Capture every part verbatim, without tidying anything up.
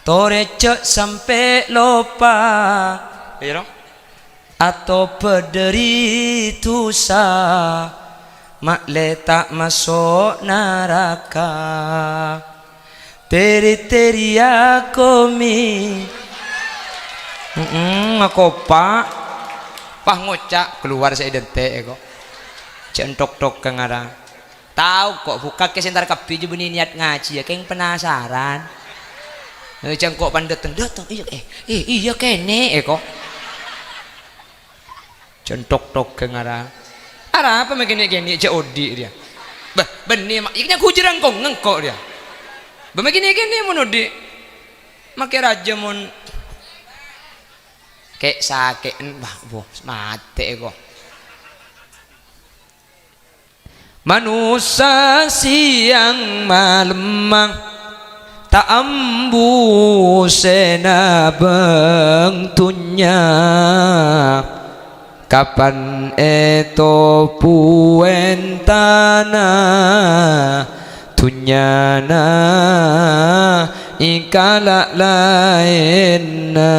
Torè jhâ' sampè' loppa. Iyâ, Rong? Atobât dhâri dhusa, ma'lè ta' maso' naraka. Pèrètèrèya komi. Mm-mm, makopa'. Pas ngoca', kalowar sè èdhântè'è, ko'. Jhâ' entok-tok ka ngara. Tao, ko', bukak kè sè entar kabbhi jhâ' bânnè niyat ngajhi, yâ, kèng penasaran. Eh, jhâ' ko' pan dâteng, dâteng, iyâ, eh, eh, iyâ, kènè', eh, ko'. Jhâ' entok-tok ka ngara. Arapa ma' kènè'-kènè' jhâ' odi' rèya? Bâh, bânnè ma', iyâ, nyaku jhârâng ko' ngèngko' rèya. Bâh, ma' kènè'-kènè' mon odi'. Makè rajâ mon kè'-sakè'en, wah, wah, matè, ko'. Manossa sèyang malemma ta' ambu sè nabâng dhunnya. Kapan ètobuwèn tana dhunnyana èkala' laènna.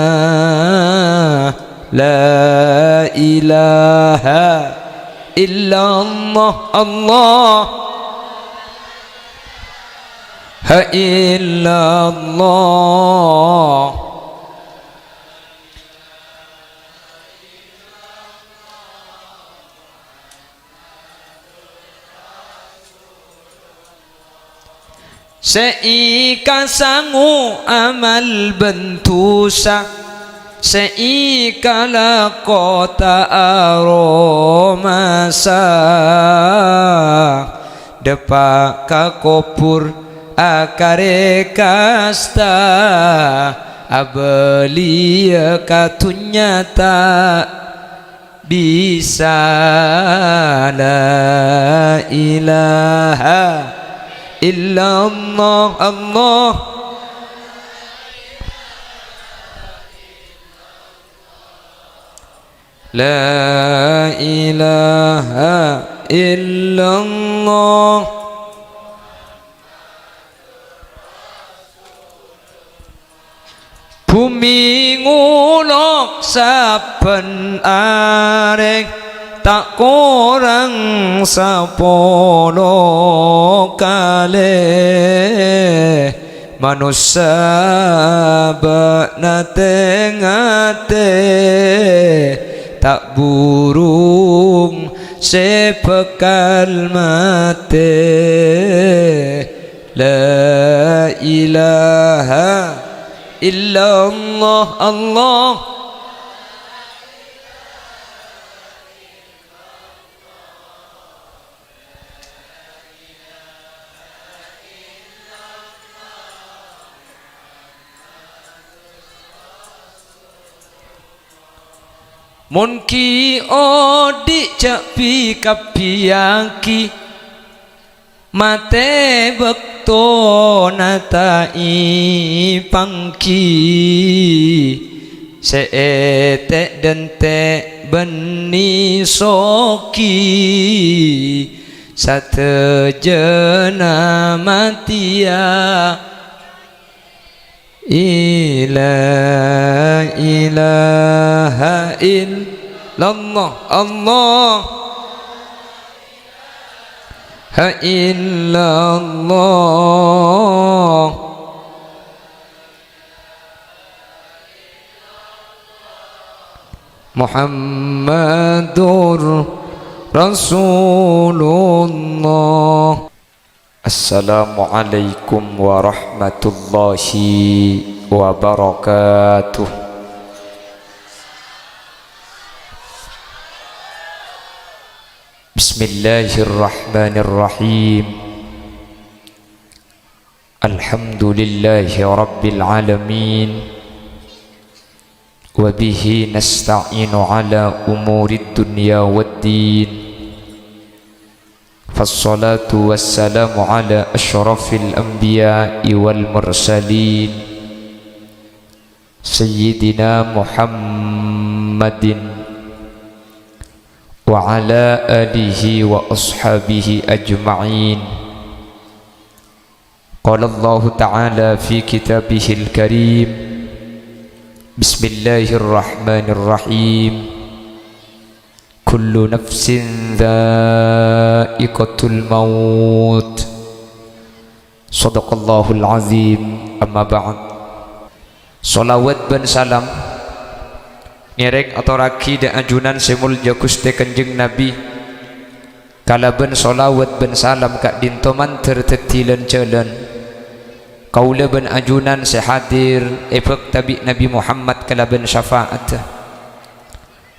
La ilaha illallah, Allah. Ha illallah. Sè èkasango amal bân dhusa, sè èkalako ta' aromasa, dâpa' ka kobhur akarè kasta, abâliyâ ka dhunnya ta' bisa. La ilaha illallah, Allah. La ilaha illallah. Bhumè ngolok sabbhân arè, ta' korang sapolo kalè. Manossa bâ'na tè-ngatè, ta' burung sè bhâkal matè. La ilaha illallah, Allah. Mon ghi' odi' jhâ' bi-kabbhiyâghi, matè bâktona ta' èpangghi. Sè ètè'-dântè' bânnè soghi, sadhâjâna matèya. La ilaha illallah, Allah. Ha illallah. Muhammadur Rasulullah. Assalamualaikum warahmatullahi wabarakatuh. Bismillahirrahmanirrahim. Alhamdulillahi rabbil alamin. Wa bihi nasta'inu ala umurid dunya waddin. Fassalatu wassalamu ala asyrafil anbiya'i wal mursalin, Sayyidina Muhammadin wa ala alihi wa ashabihi ajma'in. Qala Allahu ta'ala fi kitabihil karim, Bismillahirrahmanirrahim. Kullu nafsin dha'iqatul maut. Shadaqallahul azim. Amma ba'd. Shalawat bân salam ngèrèng atorraghi dâ' ajunan sè molja Ghustè Kanjeng Nabi. Kalabân shalawat bân salam ka'dinto mandhâr dhâddhi lan-jhâlân. Kaulâ bân ajunan sè hadir èbhâkta bi' Nabi Muhammad kalabân syafa'atta.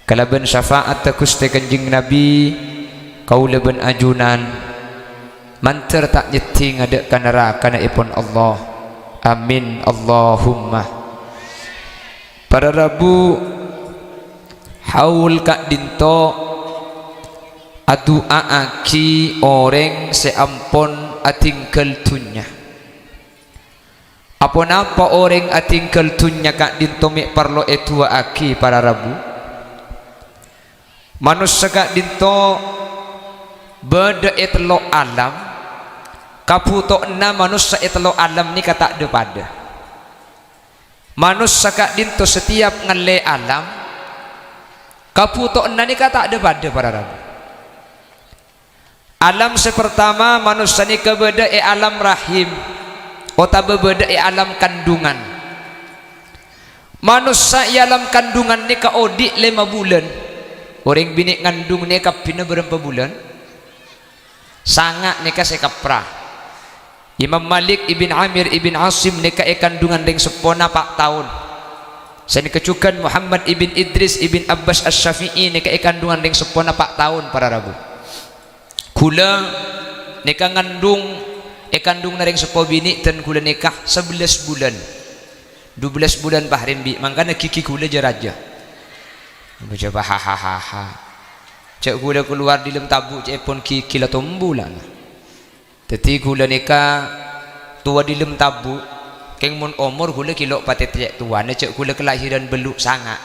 Kalabân syafa'atta Ghustè Kanjeng Nabi, kaulâ bân ajunan mandhâr ta' nyeddhing adâ' ka naraka nèèpon Allah. Amin, Allahumma. Para rabu, haul ka'dinto adu'a'aghi orèng sè ampon adhingghâl dhunnya. Aponapa orèng adhingghâl dhunnya ka'dinto mè' parlo èdu'a'aghi, para rabu? Manossa ka'dinto bâdâ è tello' alam, kabhutowanna manossa è tello' alam nèka ta' dhâ-padâ. Manossa ka'dinto satèyap ngallè alam, kabhutowanna nèka ta' dhâ-padâ, para rabu. Alam sè partama, manossa nèka bâdâ è alam rahim, otabâ bâdâ è alam kandungan. Manossa è alam kandungan nèka odi' lèma bulân. Orèng binè' ngandung nèka kabbhina bârâmpa bulân? Sanga' nèka sè kapra. Imam Malik ibn Amir ibn Asim nèka è kandungan rèng seppona pa' taon. Sanèka jhughân Muhammad ibn Idris ibn Abbas Asy-Syafi'i nèka è kandungan rèng seppona pa' taon, para rabu. Ghulâ nèka ngandung, è kandunganna rèng seppo binè' dân ghulâ nèka sabellâs bulân. Dubellâs bulân, Pak Rembi, mangkana ghighi ghulâ jâ-rajâ. Bâjâ, hahahaha. Jâ' ghulâ kalowar dâlem tabu' ca'èpon ghighi la tombulana. Dhâddhi ghulâ nèka towa dâlem tabu', kèng mon omor ghulâ ghi' lo' patè cè' towana, jâ' ghulâ kalahiran bâllu' sanga'.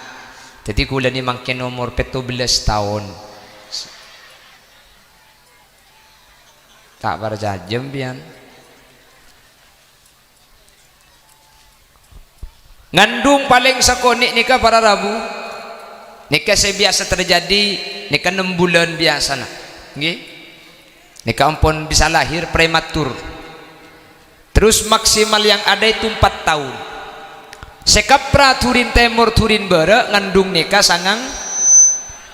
Dhâddhi ghulâ nè mangkèn omor pètto bellâs taon. Ta' parcajâ empèyan. Ngandung palèng sakonè' nèka para rabu, nèka sè biyasa terjadi, nèka nem bulân biyasana. Ngghi. Nèka ampon bisa lahir prematur. Terus maksimal yang ada itu empat tahun. Sè kapra dhurina tèmor dhurina bârâ' ngandung nèka sangang,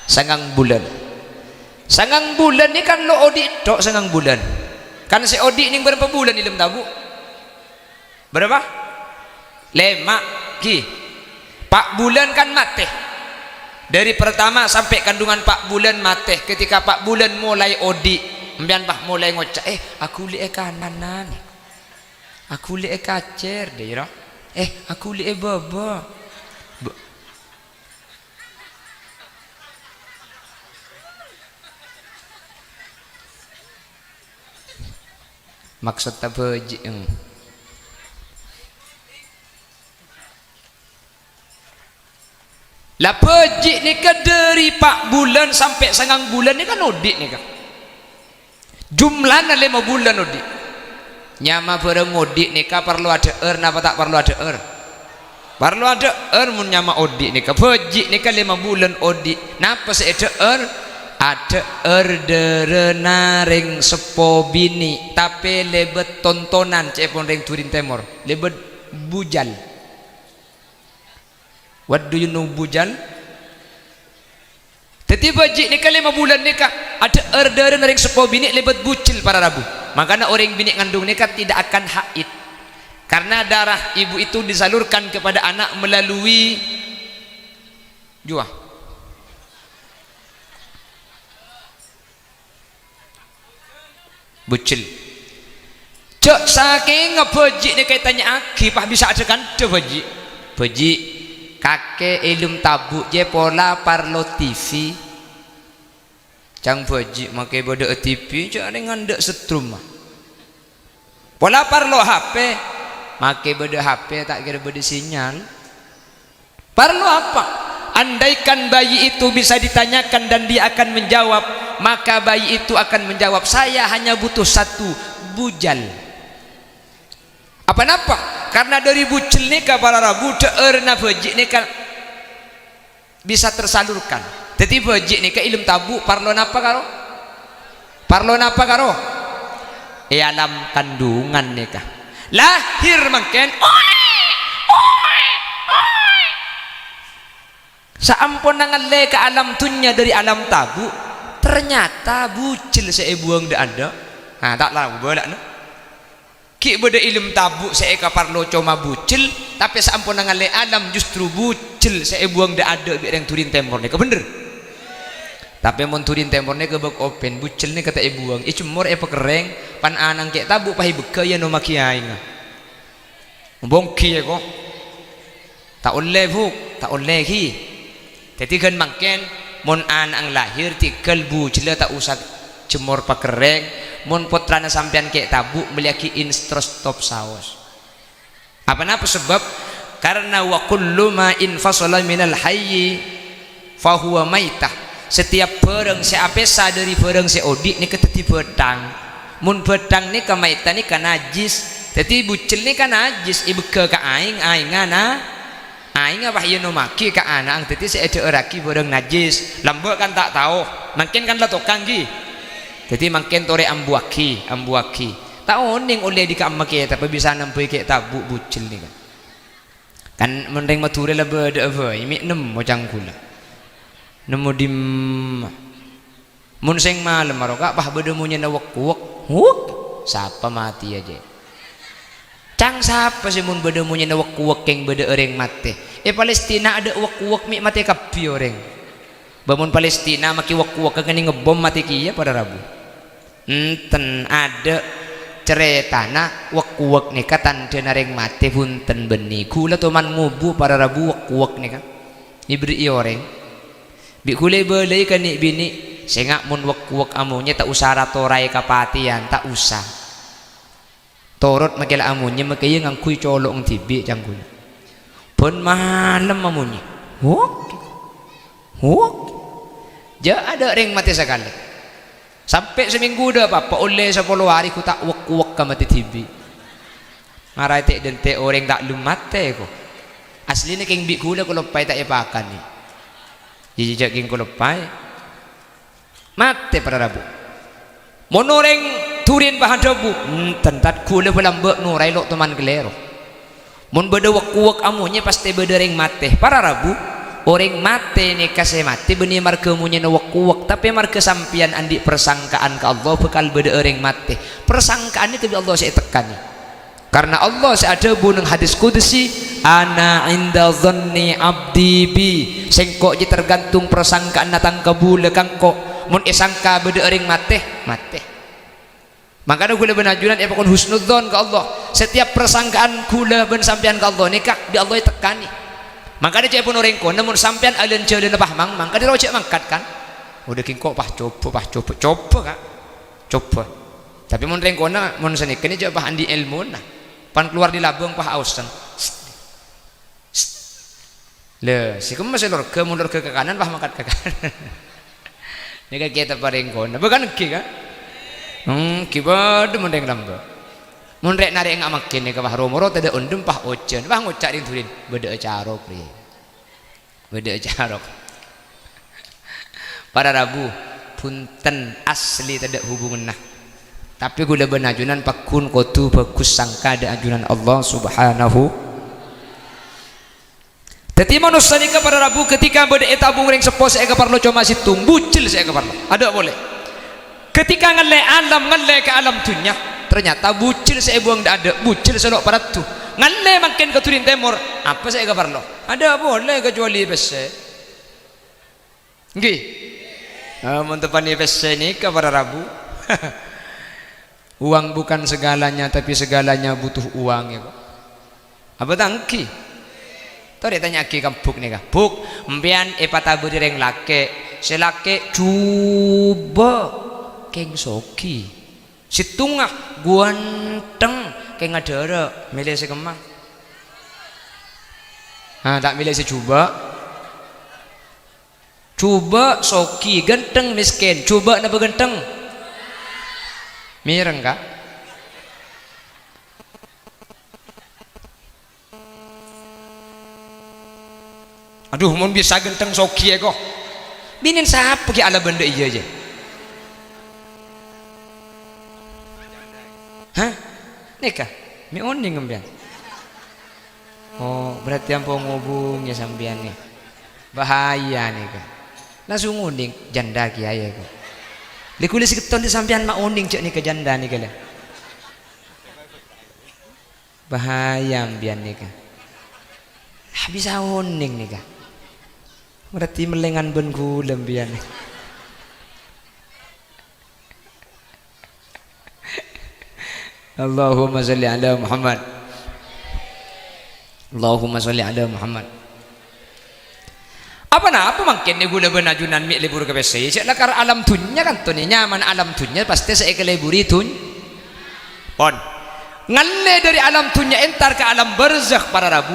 sangang bulân. Sangang bulân nèka lo' odi' tok sangang bulân. Kan sè odi' nèng bârâmpa bulân è dâlem tabu'? Bârâmpa? Lèma', ghi. Pa' bulân kan matè. Dâri pertama sampè' kandungan pa' bulân matè. Ketika pa' bulân molaè odi', empèyan pas molaè ngoca', "Eh, aghuliyâ kananan. Aghuliyâ kacèr," dâ' iyâ, no? "Eh, aghuliyâ bâbâ." Bâ-, Maksod ta' bâji', eng. La bâji' nèka dâri pa' bulân sampè' sangang bulân nèka odi' nèka. Jumlana lèma bulân odi'. Nyama bârâng odi' nèka parlo adhâ'âr napa ta' parlo adhâ'âr? Parlo adhâ'âr mon nyama odi' nèka. Bâji' nèka lèma bulân odi'. Napa sè èdhâ'âr? Adhâ'âr dârâna rèng seppo binè', tapè lèbât tontonan ca'èpon rèng dhurina tèmor. Lèbât bujal. What do you know bujal? Dhâddhi bâji' nèka lèma bulân nèka adhâ'âr dârâna rèng seppo binè' lèbât bujal, para rabu. Mangkana orèng binè' ngandung nèka tidak akan haid. Karena darah ibu itu disalurkan kepada anak melalui jua. Bujal. Jâ' sakèngnga bâji' nèka ètanya'aghi, pas bisa adhâ-kandhâ bâji'. Bâji', kakè è dâlem tabu' jâ pola parlo T V. Ca'na bâji', makè bâdâ'â T V, jâ' rèng endâ' setrum, ah. Pola parlo H P, makè bâdâ H P, ta' kèra bâdâ sinyal. Parlo apa? Andaikan bayi itu bisa ditanyakan dan dia akan menjawab, maka bayi itu akan menjawab, "Saya hanya butuh satu, bujal." Ponapa? Karna dhâri bujel nèka para rabu dhâ'ârna bhâji' nèka bisa tersalurkan. Dhâddhi bhâji' nèka è dâlem tabu' parlo napa karo? Parlo napa karo? È alam kandungan nèka. Lahir mangkèn, oè, oè, oè. Saamponna ngallè ka alam dhunnya dhâri alam tabu', ternyata bujel sè èbuwâng dâ'-adâ'. Nah, ta' la bâlâ'na. Ghi' bâdâ è dâlem tabu' sè èkaparlo coma bujel, tapè saamponna ngallè alam justru bujel sè èbuwâng dâ'-adâ' bi' rèng dhurina tèmor nèka, bhender? Tapè mon dhurina tèmor nèka bâk open, bujel nèka ta' èbuwâng, èjemmor, èpakerrèng, pan ana'na kè' tabu' pas èbegghâ èyanomaghi aèngnga. Bonggi ya, kok. Ta' ollè, Bu', ta' ollè, ghi. Dhâddhi, ghân mangkèn, mon ana'na lahir, tèghâl bujellâ ta' osa jemmor pakerrèng, mon pottrana sampèyan kè' tabu', mellèyaghi instrostop saos. Apa napa sebab? Karna wa kullu ma infasala minal hayyi fahuwa maitah. Setiap bhârâng sè apèsa dhâri bhârâng sè odi' nèka dhâddhi bhâthang. Mon bhâthang nèka maitah nèka najis. Dhâddhi bujel nèka najis, èbegghâ ka aèng, aèngnga na-, aèngnga pas èyanomaghi ka ana'na dhâddhi sè èdhâ'ârraghi bhârâng najis. Lambâ' kan ta' tao, mangkèn kan la tokang, ghi. Dhâddhi mangkèn torè ambuwâghi, ambuwâghi. Ta' onèng ollè dhi' ka'emma kèya, tapè bisa nambâi kè' tabu' bujel nèka. Kan mon rèng Madhurâ la bâdâ'â bhâi, mè' nemmo cangghulâ. Nemmo dimma. Mon sèng malem arowa, pas bâdâ monyèna wek-kuwek, wuk, sapa matèya, jâ'? Cang sapa sè mon bâdâ monyèna wek-kuwek kèng bâdâ orèng matè? È Palestina adâ' wek-kuwek mè' matè kabbhi orèng. Bâ mon Palestina makè wek-kuwek kèngèng ngebom matè kèya para rabu. Enten, adâ' carètana wek-kuwek nèka tandhâna rèng matè bhunten bânnè. Ghulâ toman ngobu para rabu wek-kuwek nèka. Èberri'i orèng. Bi' ghulâ èbâlâi ka nè'-binè', sènga' mon wek-kuwek amonyè ta' osa ra-, toraè kapatèyan, ta' osa. Torot makè la amonyè, makè iyâ ngangghuy colo'na dhibi' cangghulâ. Bân malem amonyè. Wok. Wok. Jâ' adâ' rèng matè sakalè. Sampè' samènggu dâ' pa-apa, ollè sapolo arè ghu ta' wek-kuwek ka matè dhibi'. Mara ètè'-dântè' orèng ta' lem matè, ko. Asllina kèng bi' ghulâ kaloppaè ta' èpakanè. Jâ-, jâ-, jâ' kèng kaloppaè. Matè para rabu. Mon orèng dhurina pas adhâbu, "Enten, Tad, ghulâ bâ' lambâ' noraè lo' toman kalèro." Mon bâdâ wek-kuwek amonyè, pastè bâdâ rèng matè. Para rabu, orèng matè nèka sè matè bânnè marghâ monyèna wek-kuwek, tapè marghâ sampèyan andi' parsangkaan ka Allah bhâkal bâdâ'â rèng matè. Parsangkaan nèka bi' Allah sè ètekkanè. Karna Allah sè adhâbu neng hadis qudsi, "Ana inda dhanni abdi bi." Sèngko' jiyâ tergantung parsangkaanna tang kabulâ ka engko'. Mon èsangka bâdâ'â rèng matè, matè. Mangkana ghulâ bân ajunan èpakon husnudzon ka Allah. Setiap parsangkaan ghulâ bân sampèyan ka Allah nèka bi' Allah ètekkanè. Mangkana ca'èpon orèng Kona, mon sampèyan alân-jhâlânna pas mangmang, ka'dinto jhâ' mangkat, kan? Odâ ghi' engko' pas coba, pas coba, coba, Ka'. Coba. Tapè mon rèng Kona, mon sanèka nè jhâ' pas andi' èlmona. Pan kalowar dâri labâng pas aosan. Lha, sè kemma sè lorga, mon lorga ka kanan, pas mangkat ka kanan. Nèka kèya teppa rèng Kona. Bukan èngghi, Ka'? Hmm, èngghi padâ mon rèng lambâ'. Mon rè'-narè' nga' mangkèn nèka pas ro-moro tadâ' ondhem pas ojhân, pas ngoca' rèng dhurina, "Bâdâ'â carok, rè." Bâdâ'â carok. Para rabu, bhunten asli tadâ' hubunganna. Tapè ghulâ bân ajunan pagghun kodhu bhâghus sangka dâ' ajunan Allah Subhanahu. Dhâddhi manossa nèka para rabu, ketika bâdâ è tabung rèng seppo sè èkaparlo coma sèttong, bujel sè èkaparlo. Adâ' polè. Ketika ngallè alam, ngallè ka alam dhunnya, ternyata bujel sè èbuwâng dâ'-adâ', bujel sè lo' paraddu. Ngallè mangkèn ka dhurina tèmor, apa sè èkaparlo? Adâ' polè kecuali pèssè. Èngghi? Ah, mon teppanè pèssè nèka para rabu. Uang bukan segalanya, tapi segalanya butuh uang, ya, kok. Apa ta' èngghi? Torè tanya'aghi ka Buk nèka. "Buk, empèyan èpatabâri rèng lakè'. Sè lakè' jhubâ' kèng soghi. Sèttongnga ghântheng kèng adârâ'. Mèlè sè kemma?" Ha, ta' mèlè sè jhubâ'. Jhubâ' soghi, ghântheng mèskèn. Jhubâ' napa ghântheng? Mèreng, Ka'? Adhu, mon bisa ghântheng soghi, èko. Binèn sapa ghi' alabân dâ' iyâ, jâ? Hah? Nèka? Mè' onèng sampèyan? Oh, berarti ampon ngobungè sampèyan, nè. Bahaya nèka. Langsung onèng, janda kèyaè, èko. Lè, kulâ sè kèton dâ' sampèyan ma' onèng jâ' nèka janda nèka, lè. Bahaya sampèyan nèka. Ah, bisa onèng nèka. Berarti mellèngan bân kulâ sampèyan. Allahumma sholli ala Muhammad. Allahumma sholli ala Muhammad. Apa napa mangkèn nè kulâ bân ajunan mè' lebur ka pèssè? Cè' lakar alam dhunnya kanto nè, nyamana alam dhunnya pastè sè èkaleburi dhun-, pon. Ngallè dâri alam dhunnya entar ka alam barzakh para rabu.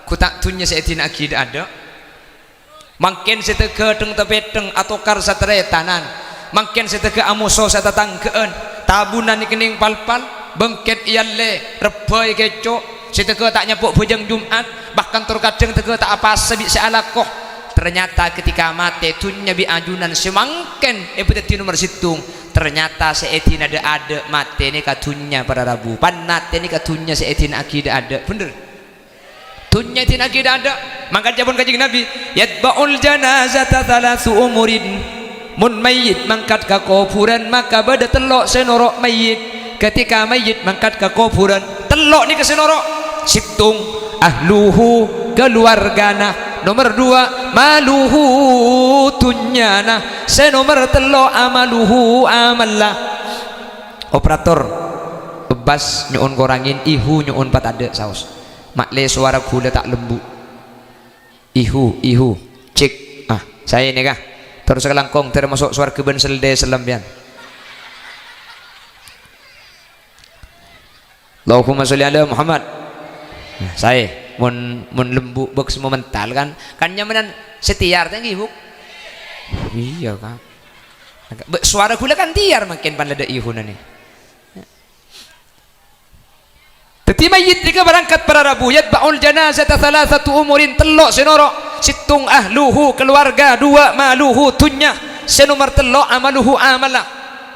Ghu ta' dhunnya sè èdina'aghi dâ'-adâ'. Mangkèn sè tèghâ thèng-tapèthèng atokar sataretanan. Mangkèn sè tèghâ amoso satatangghâ'ân. Tabunan nèkènèng palpal, bengket èallè, rebbhâ èkèco', sè tèghâ ta' nyapo' bhâjâng Jum'at, bahkan tor kadhâng tèghâ ta' apasa bi' sè alako. Ternyata ketika matè, dhunnya bi' ajunan sè mangkèn èpadhâddhi nomer sèttong. Ternyata sè èdina dâ'-adâ' matè nèka dhunnya para rabu. Pan matè nèka dhunnya sè èdina'aghi dâ'-adâ'. Bhender? Dhunnya èdina'aghi dâ'-adâ'. Mangkana ca'èpon Kanjeng Nabi, "Yatba'ul janazata tsalatsu umurin." Mon mayyit mangkat ka kobhurân, maka bâdâ tello' sè noro' mayyit. Ketika mayyit mangkat ka kobhurân, tello' nèka sè noro'. Sèttong, ahluhu, kaluwargana. Nomer duwâ', maluhu, dhunnyana. Sè nomer tello', amaluhu, amalla. Operator, ebbas nyo'on korangè, ihu nyo'on patadâ', saos. Ma'lè sowara ghulâ ta' lembu'. Ihu, ihu. Cek. Ah, saè nèka. Terros kalangkong, terro maso' sowarghâ bân sel-dèsel sampèyan. Allahumma sholli ala Muhammad. Nah, saè. Mon, mon lembu' bâk semua mental kan, kan nyamana sè tèyar ta' èngghi, Bu'? Iyâ, kan. Bâ-, sowara ghulâ kan tèyar mangkèn pan la dâ' ihuna nè. Dhâddhi mayyit nèka berangkat para rabu, yatba'ul janazata thalathatu umurin, tello' sè noro', sèttong ahluhu, keluarga, duwâ' maluhu, dhunnya, sè nomer tello' amaluhu, amalla.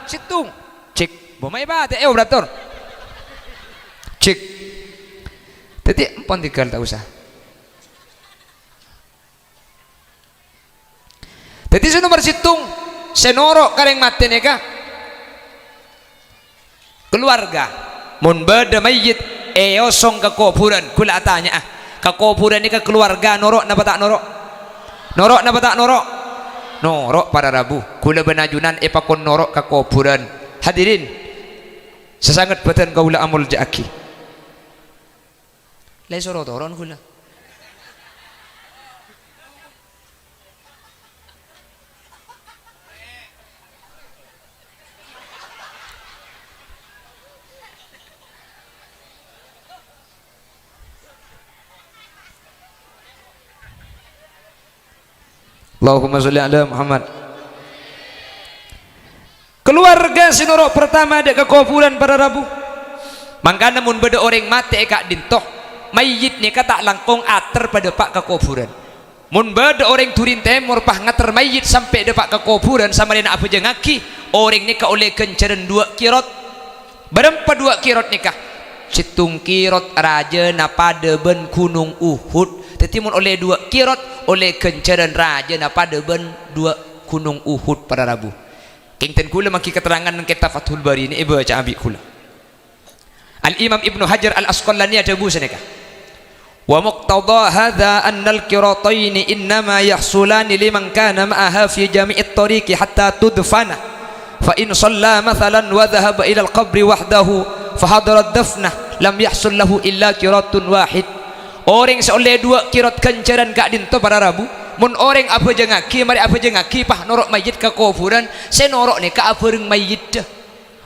Sèttong. Cek. Bo' maè patè, eh, operator. Cek. Dhâddhi, empon tèghâl ta' osa. Dhâddhi sè nomer sèttong, sè noro' ka rèng matè nèka, keluarga. Mon bâdâ mayyit èosong ka kobhurân, ghulâ atanya'a, ka kobhurân nèka keluarga noro' napa ta' noro'? Noro' napa ta' noro'? Noro', para rabu. Ghulâ bân ajunan èpakon noro' ka kobhurân. Hadirin, sasanget bâdân kaulâ amolja'aghi. La èsoro toron ghulâ. Allahumma sholli ala Muhammad. Keluarga sè noro' pertama dâ' ka kobhurân para rabu. Mangkana mon bâdâ orèng matè è ka'dinto, mayyit nèka ta' langkong ater padâpa' ka kobhurân. Mon bâdâ orèng dhurèng tèmor pas ngater mayyit sampè' dâpa' ka kobhurân samarèna abhâjângaghi, orèng nèka ollè ghânjhârân duwâ' kirot. Bârâmpa duwâ' kirot nèka? Sèttong kirot rajâna padâ bân Ghunong Uhud. Dhâddhi, mon ollè duwâ' kirot, ollè ghânjhârân rajâna padâ bân duwâ' Ghunong Uhud, para rabu. Kèngèng ghulâ mangghi katerrangan neng kètab Fathul Bari nè èbâca abi' ghulâ. Al-Imam Ibnu Hajar Al-Asqalani adhâbu sanèka. "Wa muqtadha hadza annal qirataini innama yahsulani liman kana ma'aha fi jami'it thariqi hatta tudfana. Fa in shalla mathalan wa dhahaba ilal qabri wahdahu fa hadarat dafnah, lam yahsul lahu illa qiratun wahid." Orèng sè ollè duwâ' kirot ghânjhârân ka'dinto para rabu, mon orèng abhâjângaghi, marè abhâjângaghi, pas noro' mayyit ka kobhurân, sè noro' nèka abhâreng mayyitta.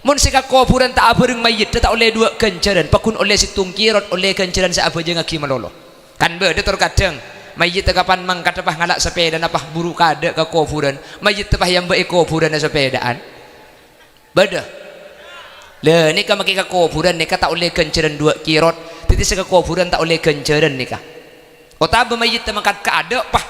Mon sè ka kobhurân ta' abhâreng mayyitta ta' ollè duwâ' ghânjhârân, paggun ollè sèttong kirot ollè ghânjhârân sè abhâjângaghi malolo. Kan bâdâ tor kadhâng, mayyitta kapan mangkaddhâ pas ngala' sapèdana pas buru kaadâ' ka kobhurân, mayyitta pas èambâ' è kobhurânna sapèdaan. Bâdâ. Lha, nèka makè ka kobhurân nèka ta' ollè ghânjhârân duwâ' kirot, dhâddhi sè ka kobhurân ta' ollè ghânjhârân nèka. Otabâ mayyitta mangkat ka adâ', pas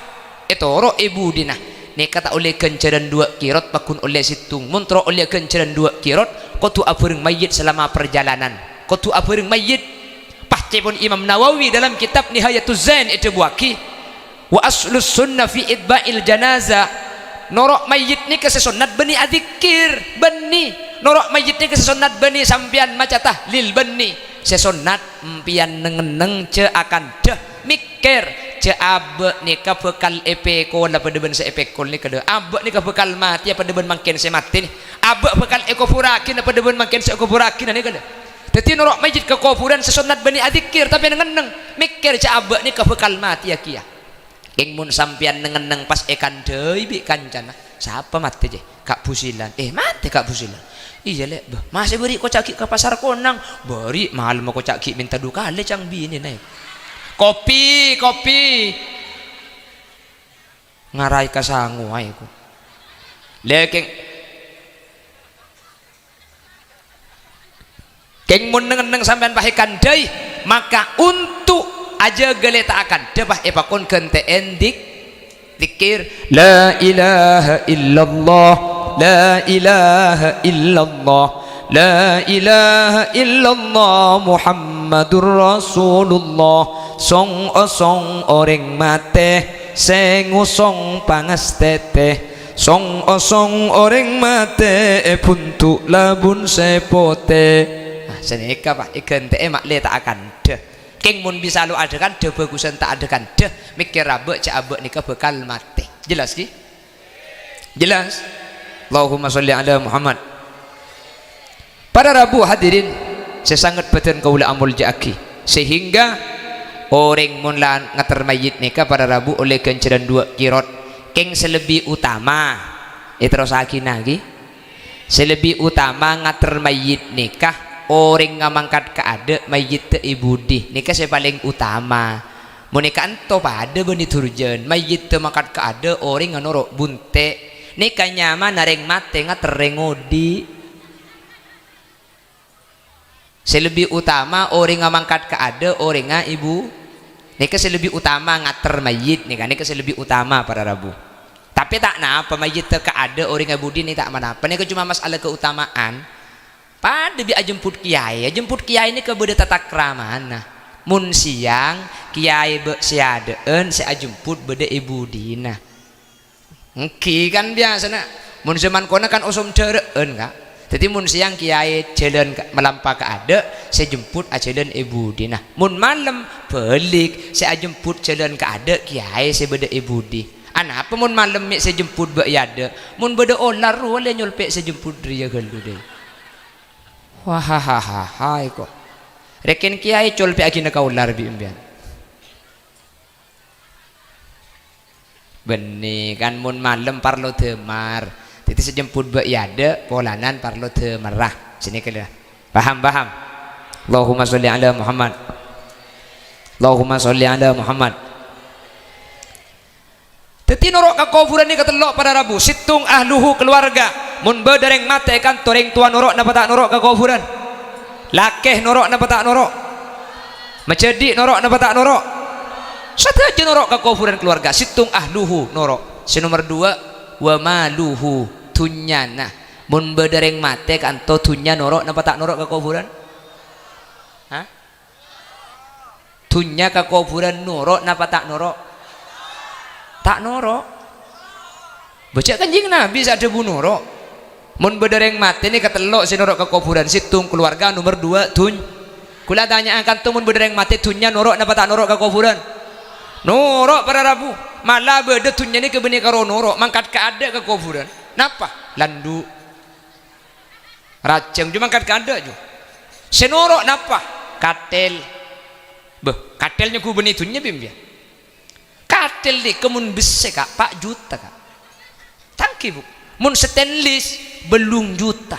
ètoro' è budina. Nèka ta' ollè ghânjhârân duwâ' kirot, pagghun ollè sèttong. Mon terro ollè ghânjhârân duwâ' kirot, kodhu abhâreng mayyit salama parjhâlânan. Kodhu abhâreng mayyit. Pas ca'èpon Imam Nawawi dalam kitab Nihayatuz Zain èdhâbuwâghi, "Wa aslus sunnah fi itba'il janazah." Noro' mayyit nèka sè sonnat bânnè adzikkèr, bânnè. Noro' mayyit nèka sè sonnat bânnè sampèyan maca tahlil, bânnè. Sè sonnat empèyan neng-enneng jhâ' akandhâ, mèkkèr, jhâ' abâ' nèka bhâkal èpèkolla padâ bân sè èpèkol nèka, lho. Abâ' nèka bhâkal matèya padâ bân mangkèn sè matè, nè. Abâ' bhâkal èkobhurraghi padâ bân mangkèn sè èkobhurraghi, nèka, lho. Dhâddhi noro' mayyit ka kobhurân sè sonnat bânnè adzikkèr, tapè neng-enneng mèkkèr jhâ' abâ' nèka bhâkal matèya kèya. Kèng mon sampèyan neng-enneng pas èkandhâi bi' kancana, "Sapa matè, jè?" "Ka' Busilan." "Eh, matè Ka' Busilan?" "Iyâ, Lè'." "Bâh, masè bâri' koca' ghi' ka Pasar Konang?" "Bâri', malem koca' ghi' mènta du kalè ca'na binèna." Kopi, kopi. Ngarai ka sangowa, èko. Lè, kèng. Kèng mon neng-enneng sampèyan pas èkandhâi, maka onto' ajâgâ lè ta' akandhâ pas èpakon ghântè'èn dik-, dzikir, "La ilaha illallah, la ilaha illallah, la ilaha illallah Muhammadur Rasulullah." Song-osong orèng matè sè ngosong pangastètè. Song-osong orèng matè è bhunto' labun sè potè. Nah, sanèka, Pak, èghântè'è ma' lè ta' akandhâ. Kèng mon bisa lo adhâ kandhâ, bhâghusân ta' adhâ kandhâ, mèkkèr abâ' jhâ' abâ' nèka bhâkal matè. Jelas, ghi? Jelas? Allahumma sholli ala Muhammad. Para rabu hadirin sè sanget bâdhân kaulâ amoljâ'aghi, sehingga orèng mon la ngater mayyit nèka para rabu ollè ghânjhârân duwâ' kirot. Kèng sè lebbi utama, èterrossaghina ghi. Sè lebbi utama ngater mayyit nèka orèng ngamangkat ka adâ', mayyitta è budi. Nèka sè palèng utama. Mon è ka'anto padâ bânnè durjân, mayyitta mangkat ka adâ', orèngnga noro' bunte'. Nèka nyamana rèng matè ngater rèng odi'. Sè lebbi utama orèngnga mangkat ka adâ', orèngnga è bu-, nèka sè lebbi utama ngater mayyit nèka, nèka sè lebbi utama para rabu. Tapè ta' napa mayyitta ka adâ', orèngnga è budi nèka ta' manapa, nèka coma mas'ala keutamaan. Padâ bi' ajemput kèyaè, ajemput kèyaè nèka bâdâ tatakramana. Mon sèyang, kèyaè bâ-, sè adâ'ân, sè ajemput bâdâ è budina. Èngghi kan biyasana. Mon jhâman kona kan osom dârâ'ân, Ka'. Dhâddhi mon sèyang kèyaè jhâlân ka-, malampa ka adâ', sè jemput ajhâlân è budina. Mon malem, bâlik, sè ajemput jhâlân ka adâ' kèyaè sè bâdâ è budi. Anapa mon malem mè' sè jemput bâ' è adâ'? Mon bâdâ olar rowa lè nyolpè' sè jemput rèya ghâllu, dâi. Wahahahaha, èko. Rèken kèyaè colpè'aghina ka olar bi' empèyan. Bânnè, kan mon malem parlo dâmar. Dhâddhi sè jemput bâ' è adâ', polana parlo dâmarra. Sènè kèla. Paham, paham? Allahumma sholli ala Muhammad. Allahumma sholli ala Muhammad. Dhâddhi noro' ka kobhurân nèka tello' para rabu, sèttong ahluhu, keluarga. Mon bâdâ rèng matè è ka'anto, rèng towa noro' napa ta' noro' ka kobhurân? Lakè noro' napa ta' noro'? Majhâdhi' noro' napa ta' noro'? Sadhâjâ noro' ka kobhurân keluarga, sèttong ahluhu noro'. Sè nomer duwâ', wa maluhu, dhunnyana. Mon bâdâ rèng matè è ka'anto, dhunnya noro' napa ta' noro' ka kobhurân? Hah? Dhunnya ka kobhurân noro' napa ta' noro'? Ta' noro'. Bâca Kanjeng Nabi sè adhâbu noro'. Mon bâdâ rèng matè nèka tello' sè noro' ka kobhurân, sèttong keluarga, nomer duwâ' dhun-, Kaulâ tanya'aghi ka'anto mon bâdâ rèng matè dhunnya noro' napa ta' noro' ka kobhurân? Noro' para rabu. Mala bâdâ dhunnya nèka bânnè karo noro', mangkat ka adâ' ka kobhurân. Napa? Landu'. Rajâng, jhu mangkat ka adâ', jhu. Sè noro' napa? Katèl. Bâh, katèl nyangghu bânnè dhunnya, bi' empèyan. Katèl nèka mon bessè, Ka', pa' juta, Ka'. Tangghi, Bu. Mon stainless, bâllung juta.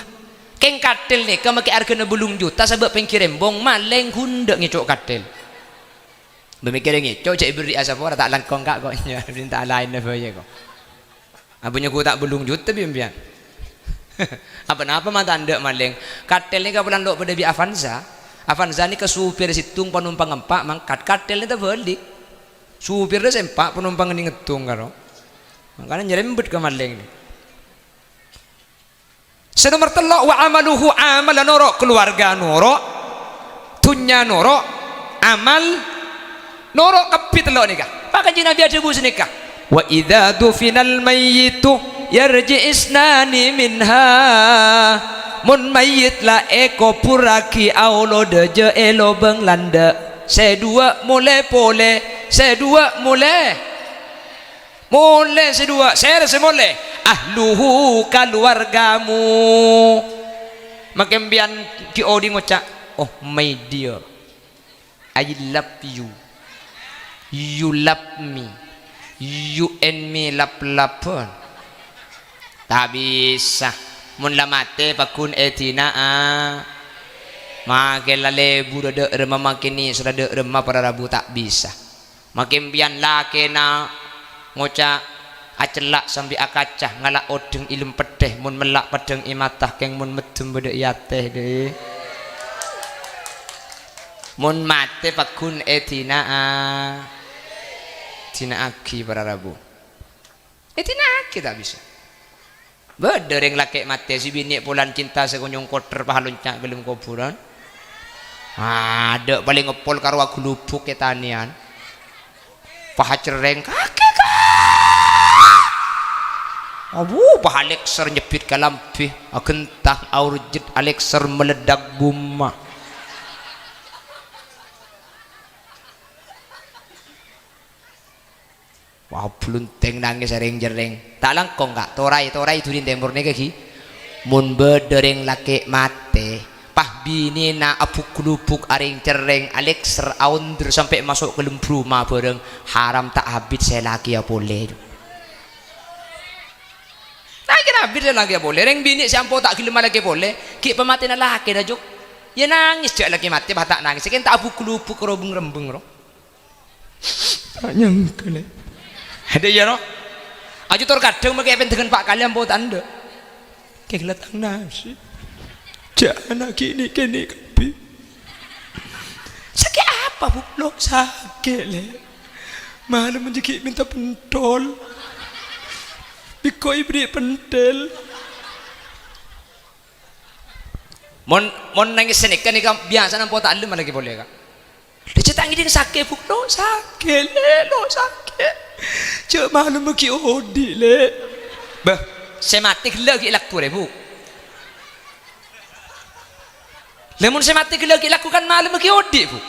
Kèng katèl nèka makè arghâna bâllung juta, sabâ' pèngghir embong, malèng ghundhâ' ngèco' katèl. Bâ' mèkkèrè ngèco', jhâ' èberri'a sapora, ta' langkong, Ka', kok. Nya, ta' laènna bhâi, kok. Abâ nyangghu ta' bâllung juta bi' empèyan. Apa-napa ma' ta' endâ' malèng. Katèl nèka polana lo' padâ bi' Avanza. Avanza nèka supir sèttong, panompang empa', mangkat. Katèl nèka tabâlik. Supirra sè empa' panompang nèng ngèdhung karo. Mangkana nyerempet ka malèng. Sè nomer tello', wa amaluhu, amal noro', keluarga noro', dhunnya noro', amal noro', kabbhi tello' nèka. Maka Kanjeng Nabi adhâbu sanèka, "Wa idza dufinal mayyitu yarji' isnani minha." Mon mayyit la èkoburraghi aolodhâjâ è lobâng landhâ', sè duwâ' molè polè, sè duwâ' molè. Molè sè duwâ', sèra sè molè? Ahluhu, kaluwargamu. Makè empèyan ghi' odi' ngoca', "Oh my dear, I love you, you love me, you and me love-lovean." Ta' bisa. Mon la matè pagghun èdina'a. Makè la lebur dâ' remma, makè nèser dâ' remma para rabu, ta' bisa. Makè empèyan lakèna ngoca', acella' sambi akaca, ngala' odheng è lem peddhâ, mon mella' peddhâng è mata, kèng mon meddhem bâdâ è atè, dhi. Mon matè pagghun èdina'a, dina'aghi para rabu. Èdina'aghi ta' bisa. Bâdâ rèng lakè' matè sè binè' polana cinta sè konyong kotter, pas alonca' ka dâlem kobhurân. Adâ' palèng eppol karo aghulubuk è tanèyan. Pas acerrèng, "Kakè, Ka'!" Abu, pas alèkser nyebbit kalambhi, aghentang, aorjhât, alèkser meledak bumma. Wah, bluntèng nangès arèng-cerrèng. Ta' langkong, Ka'. Toraè, toraè dhuli tèmor nèka, ghi. Mon bâdâ rèng lakè' matè, pas binèna abuk-glubuk arèng-cerrèng, alèkser, aondher sampè' maso' ka dâlem bhuruma bhârâng, haram ta' abit sè lakèya polè, Cuk. Ta' kèra abit sè lakèya polè. Rèng binè' sè ampo ta' ghellem alakè polè, ghi' pamatèna lakèna, Cuk. Iyâ nangès, jhâ' lakè matè, pas ta' nangès. Sè kèng ta' abuk-glubuk, robeng-rembeng, ro. Ta' nyangka, Lè'. Adâ' iyâ, ro? Aju tor kadhâng makè pèndengan pa' kalè ampo ta' endâ'. Kèng la tang nasib. Jhâ' ana' ghi' nè'-kènè' kabbhi. Sakè' apa, Bu? Lo, sakè', Lè'. Malem jâ' ghi' mènta pentol. Bi' engko' èberri' pentel. Mon, mon nangès sanèka nèka biyasana ampo ta' ellem alakè polè, Ka'. Lè' jhâ' ta' ngèdhing sakè', Bu. Lo, sakè', Lè', lo, sakè'. Jhâ' malem ghi' odi', Lè'. Bâh, sè matè ghellâ' ghi' lagghu rè, Bu. Lè' mon sè matè ghellâ' ghi' lagghu kan malem ghi' odi', Bu.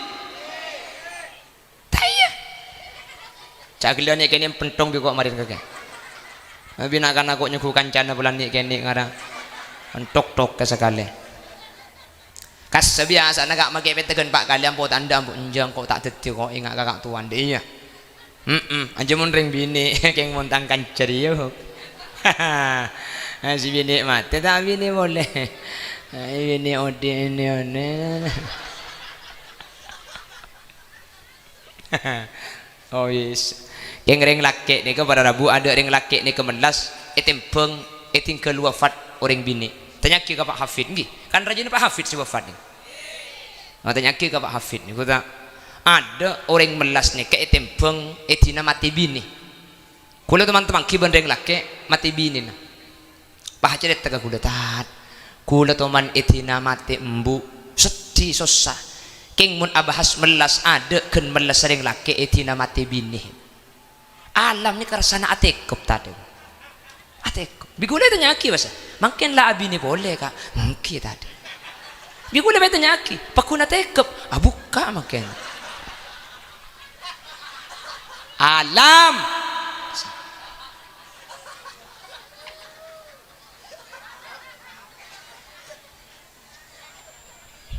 Ta' iyâ. Ca' ghellâ' nè'-kènè' pentong bi' ko' marèn kakè. Bi' na'-kana' ko' nyongghu kancana polana nè'-kènè' ngara entok-tok ka sakalè. Kas sabiyasana Ka' makè pèndengan pa' kalè ampo ta' endâ' ampo enjâ' ko' ta' dhâddhi ko' enga' ka Ka' Towan dâ' iyâ. Hemm, ajâ mon rèng binè', kèng mon tang kanca rèya. Ah, sè binè' matè ta' binè' polè. Ah, binè' odi' nè' onè. Oh, yes. Kèng rèng lakè' nèka para rabu, adâ' rèng lakè' nèka mellas, ètèmbhâng, ètinggal wafat orèng binè'. Tanya'aghi ka Pa' Hafid, ngghi. Kan rajina Pa' Hafid sè wafat nèka. Oh, tanya'aghi ka Pa' Hafid nèka, ta'. Adâ' orèng mellas nèka ètèmbhâng, èdina matè binè'. Kaulâ toman-toman ghi bân rèng lakè' matè binèna. Pas acarèta ka kaulâ, "Tad, kaulâ toman èdina matè embu', seddhi, sossa. Kèng mon abahas mellas adâ' ghân mellas rèng lakè' èdina matè binè'." Alam nèka rassana atèkep, Tad. Atèkep. Bi' kaulâ ètanya'aghi, bâsa, "Mangkèn la abinè polè, Ka'?" "Èngghi, Tad." Bi' kaulâ ètanya'aghi, "Pagghun atèkep?" "Abukka' mangkèn." Alam.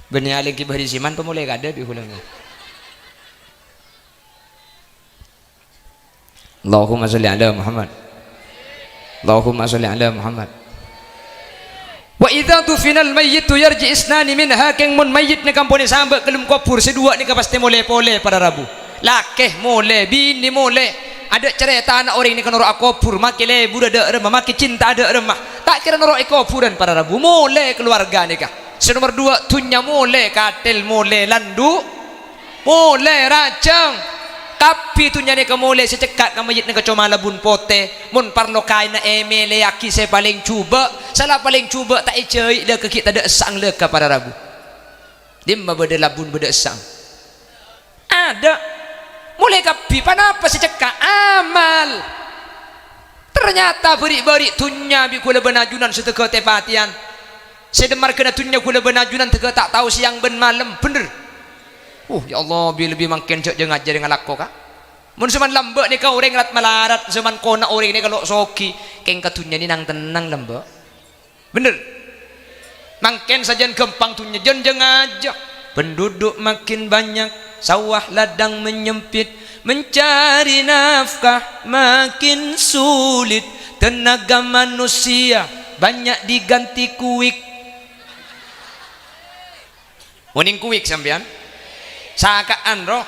Bânnè alèngghi bâri' siman pamolè kadâ' bi' hulâ. Allahumma sholli ala Muhammad. Allahumma sholli ala Muhammad. "Wa idza dufinal mayyitu yarji' isnani minha," kèng mon mayyit nèka ampon èsambâ' ka dâlem kobhur, sè duwâ' nèka pastè molè polè para rabu. Lakè molè, binè molè. Adâ' carètana orèng nèka noro' akobhur, makè lebur adâ' remma, makè cinta adâ' remma. Ta' kèra noro' è kobhurân para rabu, molè kalowarga nèka. Sè nomer duwâ', dhunnya molè, katèl molè, landhu' molè, rajâng. Kabbhi dhunnya nèka molè sè cekka' ka mayyit nèka coma labun potè. Mon parlo kaènna èmèlèyaghi sè palèng jhubâ', sala palèng jhubâ' ta' èjhâi laka ghi' tadâ' essa'na laka para rabu. Dimma bâdâ labun bâdâ essa'na? Adâ'. Molè kabbhi, ponapa sè cekka'? Amal. Ternyata bâri'-bâri' dhunnya bi' ghulâ bân ajunan sè dhâgâ tè-patèyan. Sè dâ' marghâna dhunnya ghulâ bân ajunan dhâgâ ta' tao sèyang bân malem, bhender. Uh, ya Allah, bi-, lebbi mangkèn jhâ', jhâ' ngajhâr ngalako, Ka'. Mon zaman lambâ' nèka orèng rat-malarat, zaman kona orèng nèka lo' soghi, kèng ka dhunnya nè nang-tennang lambâ'. Bhender. Mangkèn sajân ghâmpang dhunnya, jân jhâ' ngajhâr. Penduduk makin banyak, sawah ladang menyempit, mencari nafkah makin sulit, tenaga manusia banyak diganti kuik. Onèng kuik sampèyan? Saka'an, ro.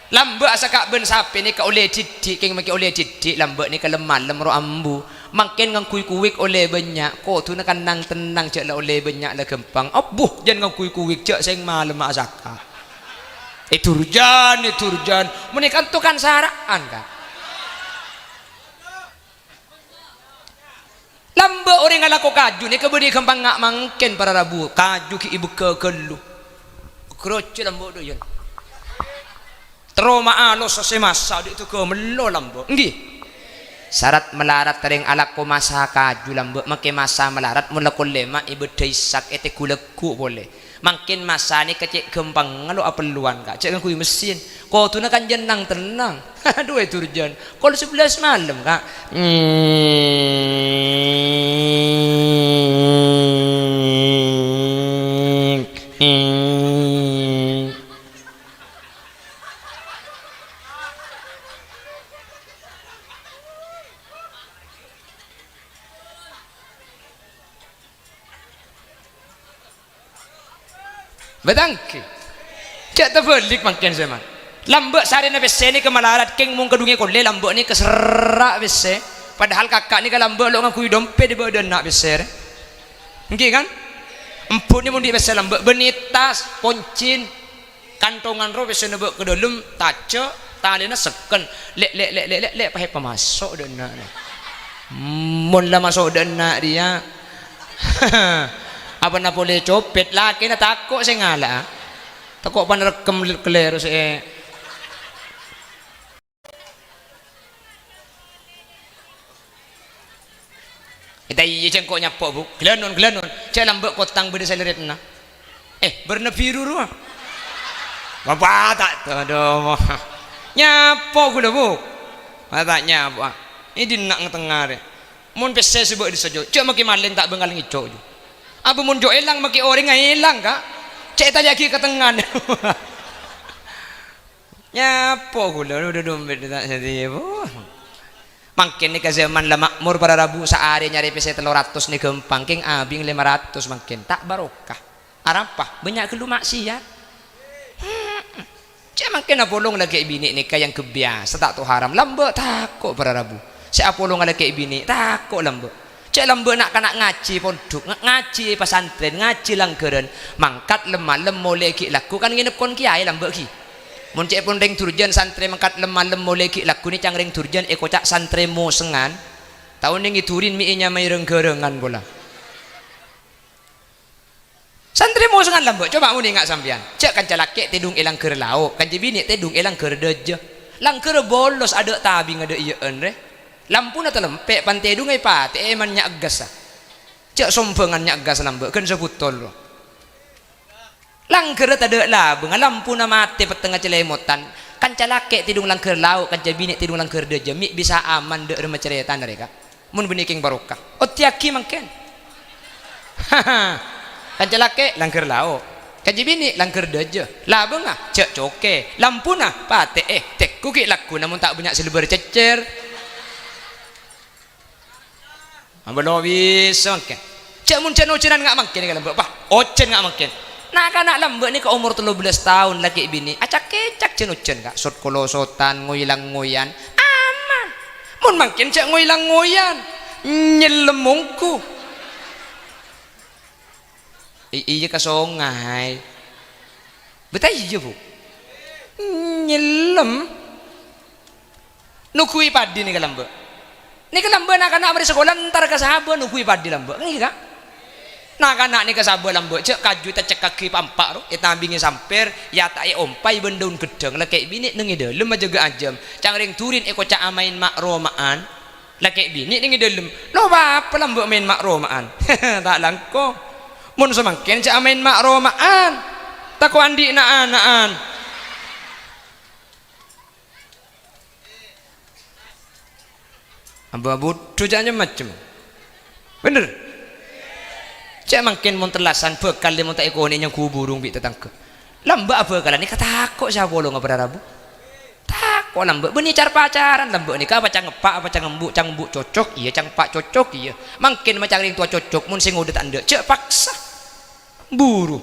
Lambâ' asaka' bân sapè nèka ollè dhiddhi', kèng makè ollè dhiddhi', lambâ' nèka lem-malem, ro, ambu. Mangkèn ngangghuy kuik ollè bânnya', kodhuna kan nang-tennang jhâ' la ollè bânnya' la ghâmpang. Abbuh, jân ngangghuy kuik jhâ' sèng malemma asaka'. È durjân, è durjân. Mon è kanto kan sara'an, Ka'. Lambâ' orèng alako kaju nèka bânnè ghâmpang nga' mangkèn para rabu, kaju ghi' èbâgghâ ghâllu. Grojo lambâ' dhu, yâ. Terro ma' alossa sè masa dhi' dhâgâ mello lambâ'. Ènggi. Sarat malarat orèng alako masa kaju lambâ', makè masa malarat mon la kollè ma' èbâddhâi sak ètegghu-legghu polè. Mangkèn masa nèka cè' ghâmpangnga lo' apelluwan, Ka', cè' ngangghuy mesin. Kodhuna kan jân nang-tennang. Adhu, è durjân. Kol sabellâs malem, Ka'. Bâtanggi. Jhâ' tabâlik mangkèn, sè, man. Lambâ' sarèna pèssè nèka malarat, kèng mon kadhungè kollè lambâ' nèka serra' pèssè. Padahal kaka' nèka lambâ' lo' ngangghuy dompet è bâdânna pèssè rè. Ènggi, kan? Embu' nè mon dhi' pèssè lambâ' bânnè tas, poncèn, kanthongan ro pèssèna bâ' ka dâlem, tajâ', talèna sekken. Lè', lè', lè', lè', lè', lè', pahèpa maso' dâ' enna' rè. Mon la maso' dâ' enna' rèya, apana polè copèt, lakèna tako' sè ngala'a. Tako' pan rekkem kalèro sè è-, Èta iyâ jhâ' engko' nyapo', Bu. Ghâlânon, ghâlânon. Jhâ' lambâ' kotang bâdâ sè lèrètna. Eh, bârna biru rowa. Bapa ta' todhu. Nyapo' ghulâ, Bu. Ma' ta' nyapo'a. È dinna' ngatengnga rè. Mon pèssè sè bâ' è dissa jhâ', jhâ' makè malèng ta' bângal ngèco', jhâ'. Apa mon jhâ' èlang makè orèngnga èlang, Ka'. Jhâ' ètalèyaghi ka tengngan. Nyapo' ghulâ, bâdâ dompet ta' satèya, Bu. Mangkèn nèka jhâman la makmur para rabu, saarè nyarè pèssè tello ratos nè ghâmpang, kèng abing lèma ratos mangkèn. Ta' barokah. Arapa? Bânnya' ghâllu ma'siyat. Jhâ' mangkèn apolong lakè' binè' nèka yang ghâbiyasa ta' to haram. Lambâ' tako' para rabu. Sè apolong lakè' binè' tako' lambâ'. Jhâ' lambâ' na'-kana' ngajhi pondhuk, nga-, ngajhi pasantrèn, ngajhi langghârân, mangkat lem-malem molè ghi' lagghu kan ngènep kon kèyaè lambâ' ghi. Mon cè'èpon rèng durjân santrè mangkat lem-malem molè ghi' lagghu nè ca'na rèng durjân èkoca' santrè mosengan, ta' onèng èdhurin mè' ènyamaè reng-ghârângan pola. Santrè mosengan lambâ', coba' mon ènga' sampèyan. Jhâ' kanca lakè' tèdhung è langghâr lao', kanca binè' tèdhung è langghâr dâjâ. Langghârra bolos, adâ' tabing adâ' iyâ'ân rè. Lampuna talempè', pan tèdhungnga èpatè'è man nya' gas. Jhâ' sombhângan nya' gas lambâ', ghân sabhutol, ro. Langghârra tadâ' labângnga, lampuna matè pettengnga calèmotan. Kanca lakè' tèdhung langghâr lao', kanca binè' tèdhung langghâr dâjâ, mè' bisa aman dâ' remma carètana rè, Ka'. Mon bânnè kèng barokah, ottèyaghi mangkèn. Kanca lakè' langghâr lao', kanca binè' langghâr dâjâ. Labângnga jhâ' cokè, lampuna patè'è, tèggu ghi' lagghuna mon ta' bânnya' sè lèbâr cèccèr. Amba lo' bisa mangkèn. Jhâ' mon jhân-ojhânan nga' mangkèn ka lambâ', pa, ojhân nga' mangkèn. Na'-kana' lambâ' nèka omor tello bellâs taon lakè' binè', acak-kècak jhân-ojhân, Ka'. Sot-kolosotan, ngoy-langngoyan. Aman. Mon mangkèn jhâ' ngoy-langngoyan. Nyellem mongghu. I-, iyâ ka songay. Bâta iyâ, Bu? Nyellem. Nogguwi paddhi nèka lambâ'. Nèka lambâ' na'-kana' marè sakola entar ka sabâ nogguwi paddhi lambâ'. Kan ghi, Ka'? Na'-kana' nèka sabâ lambâ', jhâ' kaju ètacekkaghi pa'-empa' ro, ètambingè sampèr, èyata'è ompay bân daun ghedhâng, lakè' binè' neng è dâlem ajâgâ ajâm. Cang rèng durin èkoca' amaèn ma'-roma'an. Lakè' binè' neng è dâlem, lo apa lambâ' maèn ma'-roma'an. Ta' langkong. Mon samangkèn jhâ' amaèn ma'-roma'an. Tako' andi' na'-ana'an. Aba budhu jhâ' nyem-macem. Bhender? Jhâ' mangkèn mon tellasan bhâkal mon ta' èkonè' nyangghu burung bi' tatangghâ. Lambâ' abhâkalan nèka tako' sè apolonga para rabu. Tako' lambâ', bânnè car-pacaran lambâ' nèka, apa cang eppa', apa cang embu', cang embu' cocok, iyâ, cang eppa' cocok, iyâ. Mangkèn ma' cang rèng towa cocok, mon sè ngodâ ta' endâ', jhâ' paksa. Buru.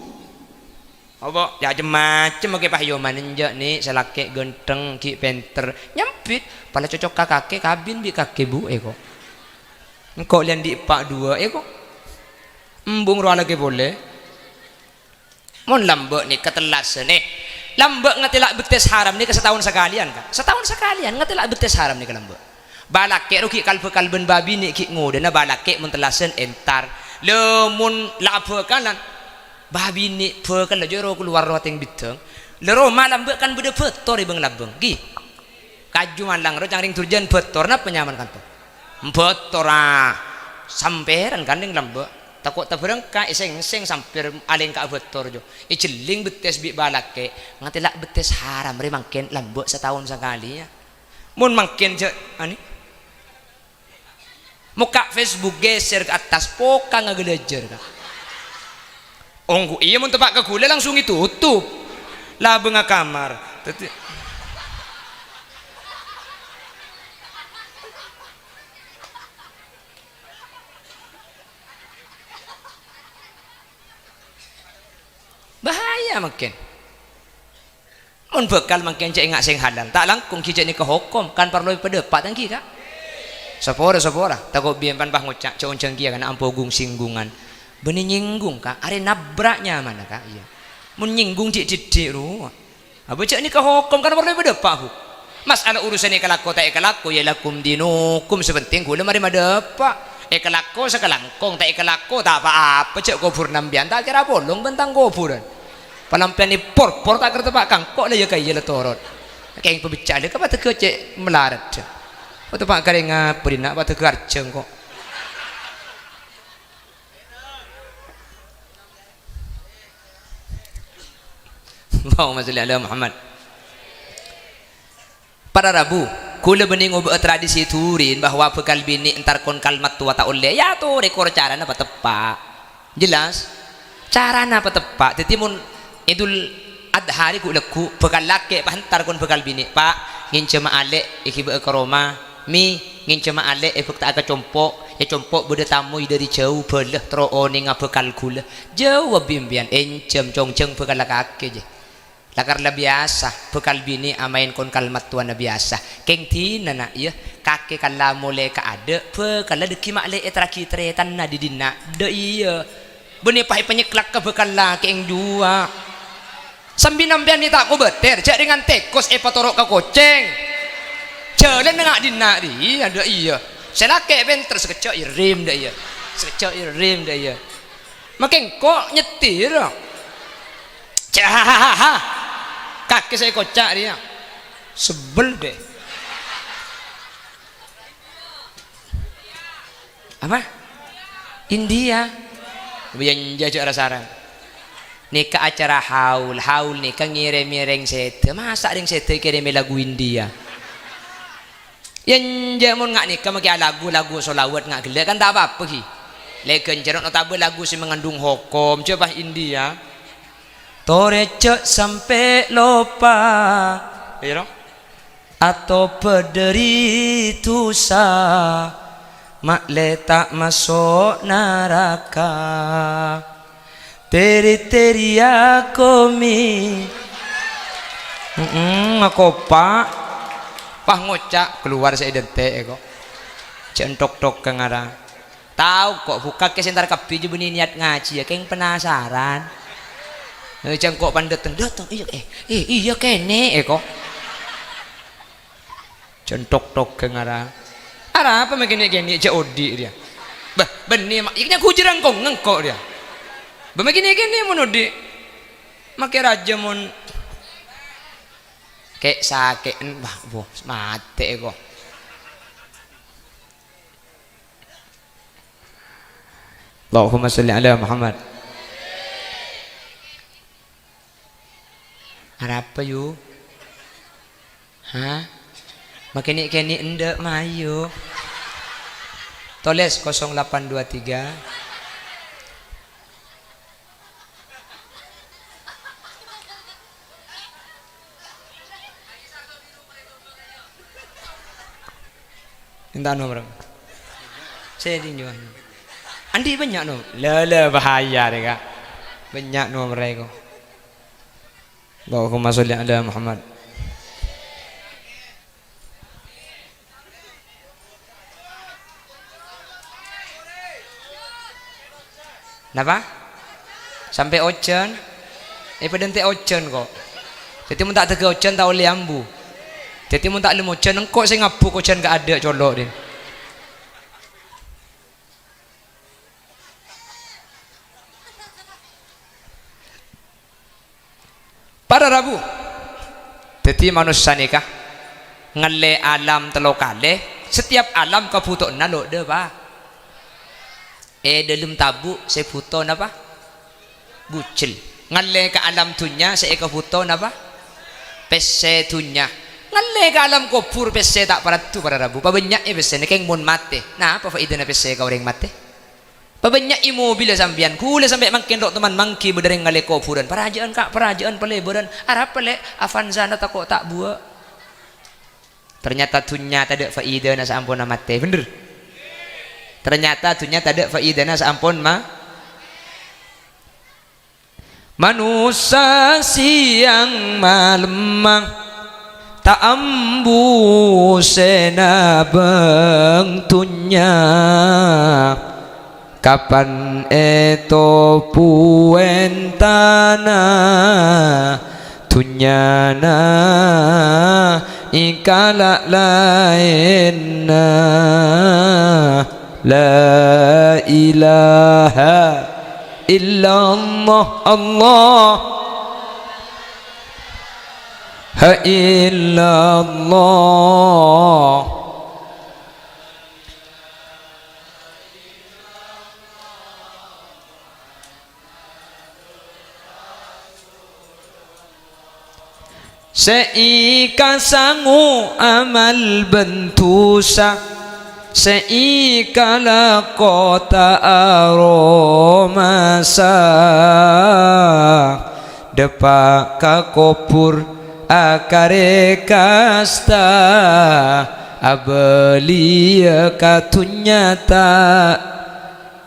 Apa? Jhâ' cem-macem, oke, pahyoman enjâ', Nè', sè lakè' ghântheng, ghi' pènter. Nyambit, pala cocok ka kakè, kabin bi' kakè, Bu, è, ko'. Engko' lè andi' eppa' duwâ', è, ko'. Embung rowa lakè polè. Mon lambâ' nèka tellasan, eh, lambâ' ngatèla' bettès haram nèka sataon sakalèyan, Ka'. Sataon sakalèyan ngatèla' bettès haram nèka lambâ'. Balakè' ro ghi' kal-bhâkal bân bâbinè' ghi' ngodâna balakè' mon tellasan entar. Lè, mon la abhâkalan, bâbinè' bhâkal la jâro kalowar ro atèng bidâng. Lè roma lambâ' kan bâdâ bâtor è bâng-labâng, ghi. Kaju malang ro cang rèng durjân bâtor, napa nyamana kanto? Bâtor, ah. Sampèran kan rèng lambâ'. Tako' tabârângka, èsèngsèng sampèr alèngka'a bâtor, jo. Èjhelling bettès bi' balakè', ngatèla' bettès haram rè mangkèn lambâ' sataon sakalè, ya. Mon mangkèn jhâ', anè. Mokka' Facebook, geser ke atas, pokang aghâlâjâr, Ka'. Ongghu iyâ mon teppa' ka ghulâ langsung ètotop. Labângnga kamar. Dhâddhi, bahaya mangkèn. Mon bhâkal mangkèn jhâ' enga' sè halal, ta' langkong ghi' jhâ' nèka hokom, kan parlo èpadâpa' tang ghi, Ka'. Sapora, sapora, tako' biyân pan pas ngoca' jhâ' onjhâng kèya kana' ampo gung-sènggungan. Bânnè nyènggung, Ka', arè nabrak nyamana, Ka', iyâ. Mon nyènggung dhi'-dhiddhi' rowa. Abâ jhâ' nèka hokom kan parlo èpadâpa', Bu. Masalah urusan èkalako ta' èkalako, ya lakum dinukum, sè pentèng ghulâ marè madâpa'. Èkalako sakalangkong, ta' èkalako ta' pa-apa, jhâ' kobhurrâ sampèyan ta' kèra apolong bân tang kobhurân. Palampèyan èporpor ta' kèra teppa' kangko' la ya kaya la torot. Kèng pabecca' la ka padâ ghâ' cè' malarat. Teppa' karè ngabâri na' padâ ghâ' arjhâng ko'. Allahumma sholli ala Muhammad. Para rabu, ghulâ bânnè ngobâ'â tradisi durin bahwa bhâkal binè' entar kon kal mattowa ta' ollè, ya atorè kor carana pateppa'. Jelas? Carana pateppa'. Dhâddhi mon Idul Adha rè ghu'-lagghu', bhâkal lakè' pas entar kon bhâkal binè', "Pa', ngènjhâma alè' èghibâ'â ka roma. Mi, ngènjhâma alè' èbhâkta'a ka compo'. Ya compo' bâdâ tamoy dâri jhâu, bhâlâ terro onènga bhâkal ghulâ." Jhâu abbi empèyan, ènjhâm, congjhâng bhâkal lakè' jiyâ. Lakar la biyasa, bhâkal binè' amaèn kon kal mattowana biyasa. Kèng dinana, iyâ, kakè kala molè ka adâ', bhâkalla dhâggi' ma' lè ètarraghi tarètanna dhi-dinna'. Dâ' iyâ. Bânnè pas èpanyekklak ka bhâkalla kèng juwa. Sambi nampèyan nè ta' kobâtèr, jhâ' rèngan tèkos èpatoro' ka kocèng. Jhâlân nga' dinna' rèya, dâ' iyâ. Sè lakè' pènter, sakejjhâ' èrèm, dâ' iyâ. Sakejjhâ' èrèm, dâ' iyâ. Makè engko' nyettir. Ca'ahahaha. Kakè sè èkoca' rèya. Sebbel, deh. Apa? India. Bâjâ jhâ' ra-sara. Nèka acara haul. Haul nèka ngèrèmè rèng sèdhâ. Masa' rèng sèdhâ èkèrèmè lagu India? Yâ enjâ', mon nga' nèka makè alagu-lagu sholawat nga' ghellâ' kan ta' pa-apa, ghi. Lè' ghânjhârân otabâ lagu sè mangandung hokom, jhâ' pas India. Torè jhâ' sampè' loppa. Iyâ, ro? Atobâ dâri dhusa, ma' lè ta' maso' naraka. Teri-teri akomi. Mm-mm, akopa'. Pas ngoca', kalowar sè èdhânte'è, ko'. Jhâ' entok-tok ka ngara. Tao, ko', bhuka' kè sè entar kabbhi jhâ' bânnè niyat ngajhi, yâ, kèng penasaran. Eh, jhâ' engko' pan dâteng, dâteng, iyâ, eh, eh, iyâ, kènè', eh, ko'. Jhân tok-tok ghâ' ngara. Arapa ma' kènè'-kènè' jhâ' odi' rèya. Bâh, bânnè ma' iyâ nya ghujâr engko' ngengko' rèya. Bâh, ma' kènè'-kènè' mon odi'. Makè rajâ mon kè'-sakè'en, wah, wah, matè ko. Allahumma sholli ala Muhammad. Arapa, yu? Hah? Ma' kènè'-kènè' endâ', mayu. Tolès kosong delapan dua tiga. Enta nomer. Sè dinyo. Andi' bânnya' no. La, la, bahaya rè, Ka'. Bânnya' nomerra ko. Allahumma sholli ala Muhammad. Napa? Sampè' ojhân? Eh, padâ ente' ojhân, ko'. Dhâddhi, mon ta' dâgghâ' ojhân, ta' ollè ambu. Dhâddhi, mon ta' lem ojhân, engko' sè ngabbhu' ojhân kaadâ' colo', din. Para rabu, dhâddhi manossa nèka ngallè alam tello kalè, setiap alam kabhutowanna lo' dâpa'. È dâlem tabu' sè bhuto napa? Bujel. Ngallè ka alam dhunnya sè èkabhuto napa? Pèssè dhunnya. Ngallè ka alam kobhur pèssè ta' paraddu para rabu. Pabânnya'è pèssèna kèng mon matè. Napa faèdana pèssè ka orèng matè? Pabânnya'è mobilla sampèyan. Ghulâ sampè' mangkèn ro' toman mangghi bâdâ rèng ngallè kobhurân. Parajâ'ân, Ka', parajâ'ân palèbârân. Arapa, Lè'? Avanzana tako' ta' buwâ'. Ternyata dhunnya tadâ' faèdana saamponna matè. Bhender? Ternyata dhunnya tadâ' faèdana saampon ma-, Manossa sèyang malemma ta' ambu sè nabâng dhunnya. Kapan ètobuwèn tana dhunnyana èkala' laènna. La ilaha illallah, Allah. Ha illallah. Sè èkasango amal bân dhusa, sè èkalako ta' aromasa, dâpa' ka kobhur akarè kasta, abâliyâ ka dhunnya ta'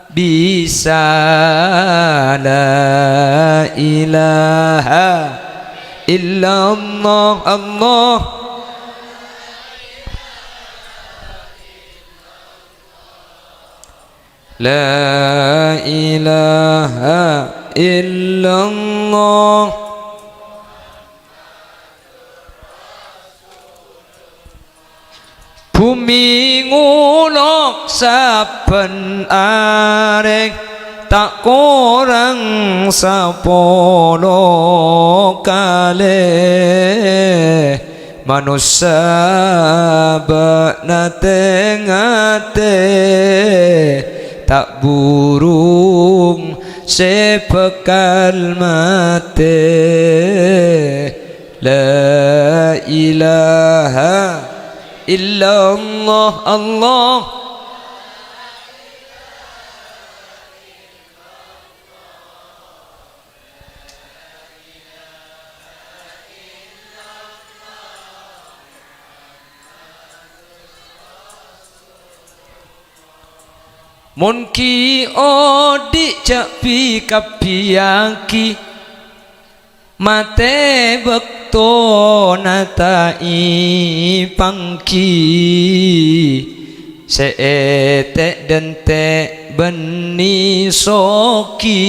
bisa. La ilaha illallah, Allah. La ilaha illallah. Bhumè ngolok sabbhân arè, ta' korang sapolo kalè. Manossa bâ'na tè-ngatè, ta' burung sè bhâkal matè. La ilaha illallah, Allah. Mon ghi' odi' jhâ' bi-kabbiyâghi, matè bâktona ta' èpangghi, sè ètè'-dântè' bânnè soghi,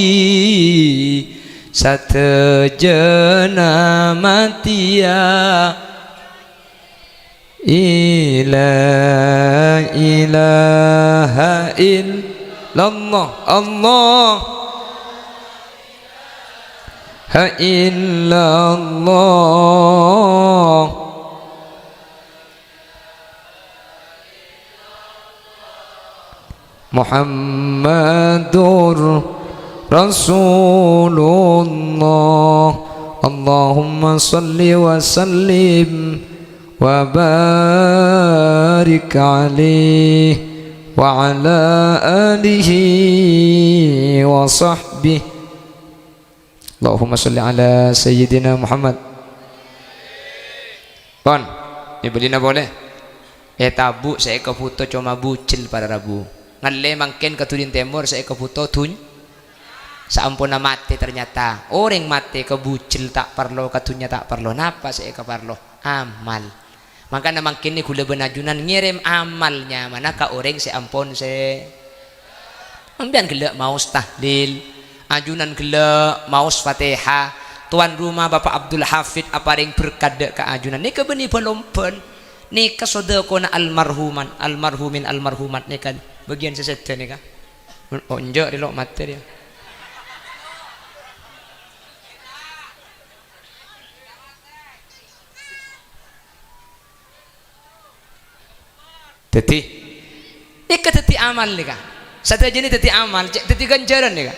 sadhâjâna matèya. إلا إله إلا الله، الله إلا الله. محمد رسول الله. اللهم صل وسلم وبارك عليه وعلى آله وصحبه. Allahumma shalli ala Sayyidina Muhammad. Pon, èbâlina polè. È tabu' sè èkabhuto coma bujel para rabu. Ngallè mangkèn ka Durin Tèmor sè èkabhuto dhun-, saamponna matè ternyata. Orèng matè ka bujel ta' parlo, ka dhunnya ta' parlo. Napa sè èkaparlo? Amal. Mangkana mangkèn ghulâ bân ajunan ngèrèm amal nyamana ka orèng sè ampon sè Sampèyan ghellâ' maos tahlil, ajunan ghellâ' maos Fatihah, towan roma Bapa' Abdul Hafid aparèng berkat dâ' ka ajunan. Nèka bânnè bâlomban. Nèka sodâkona almarhuman, almarhumin, almarhumat nèka bâgiyân sè sèdhâ nèka. Oh, enjâ', rèya lo' matè rèya. Dhâddhi, nèka dhâddhi amal nèka. Sadhâjâna dhâddhi amal, cè' dhâddhi ghânjhârân nèka.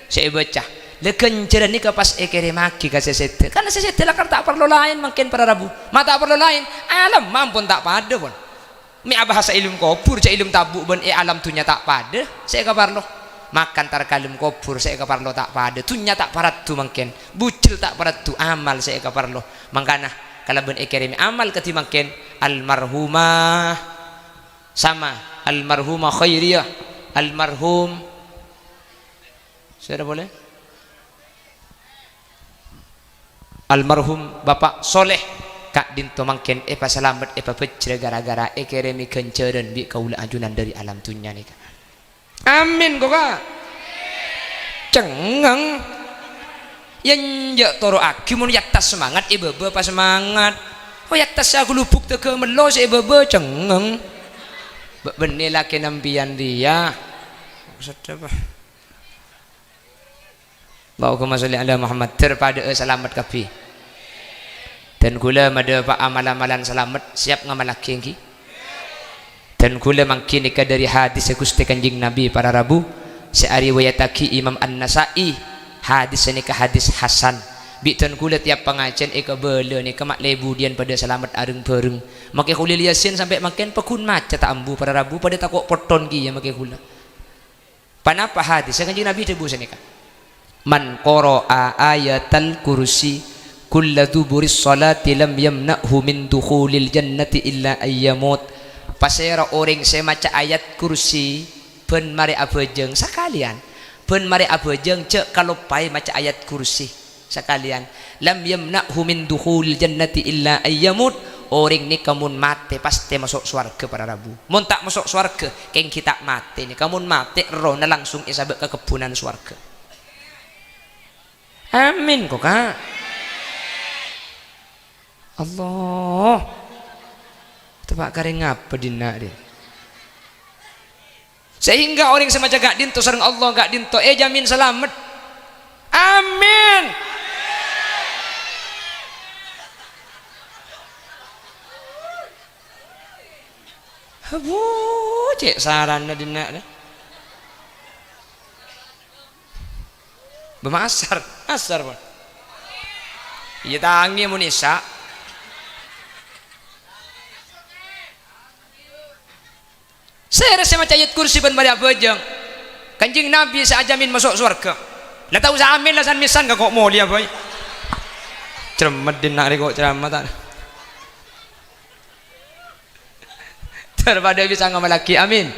Sè èbâca, la ghânjhârân nèka pas èkèrèmmaghi ka sè sèdhâ. Karna sè sèdhâ lakar ta' parlo laèn mangkèn para rabu. Ma' ta' parlo laèn, alam ampon ta' padâ, pon. Mè' abhâhasa èlem kobhur, jâ' èlem tabu' bân è alam dhunnya ta' padâ. Sè èkaparlo, makan tar ka dâlem kobhur, sè èkaparlo ta' padâ. Dhunnya ta' paraddhu mangkèn. Bujel ta' paraddhu, amal sè èkaparlo. Mangkana, kalabân èkèrèmè amal kadhi mangkèn, almarhumah Sama, almarhumah Khairiyah, almarhum, sèra polè? Almarhum Bapa' Soleh, ka'dinto mangkèn èpasalamet, èpabhâjhrâ ghârâ-ghârâ èkèrèmè ghânjhârân bi' kaulâ ajunan dâri alam dhunnya nèka. Amin, kok, Ka'? Cengngeng. Yâ, enjâ' toro'aghi, mon yattas semangat, è bâbâ apa semangat. Oh, yattas sè aghulubuk dâgâ mello sè è bâbâ, cengngeng. Bâ-, bânnè lakèna empèyan rèya. Sedhâ, Pak. Allahumma sholli ala Muhammad. Ter padâ'â salamet kabbhi. Dân ghulâ madâpa'a mal-amalan salamet, siap ngamallaghi, ènggi? Dân ghulâ mangghi nèka dâri hadis Ghustè Kanjeng Nabi para rabu, sè ariwayattaghi Imam An-Nasa'i. Hadis nèka hadis hasan. Bi' dân ghulâ tiyap pangajhiyân èkabâlâ nèka ma' lè budiyân padâ salamet areng-bhâreng. Makè Kholil Yasin sampè' mangkèn pagghun maca ta' ambu para rabu, padâ tako' potthon kèya makè ghulâ. Ponapa hadis Kanjeng Nabi dhâbu sanèka? "Man qara'a ayatal kursi kulla duburis sholati lam yamna'hu min dukhulil jannati illa ayyamut." Pasèra orèng sè maca ayat kursi bân marè abhâjâng sakalèyan, bân marè abhâjâng jâ' kaloppaè maca ayat kursi. Sakalèyan, "Lam yamna'hu min dukhulil jannati illa ayyamut." Orèng nèka mon matè, pastè maso' sowarghâ, para rabu. Mon ta' maso' sowarghâ, kènggi ta' matè nèka. Mon matè, errohna langsung èsabâ' ka kebbhunan sowarghâ. Amin, kok, Ka'? Allah. Teppa' karè ngapa dinna', dhi? Sehingga orèng sè maca ka'dinto sareng Allah ka'dinto èjamin salamet. Amin. Abu, cè' sarana dinna', dhi. Bâ ma' asar, asar, pon. Iyâ, tangè mon isya. Sèra sè maca ayat kursi bân marè abhâjâng. Kanjeng Nabi sè ajamin maso' sowarghâ. La tao sè amin la san-mèsan ka ko' molèya, bhâi. Cermet dinna' rè ko' ceramah ta'. Ter padâ bisa ngamallaghi, amin.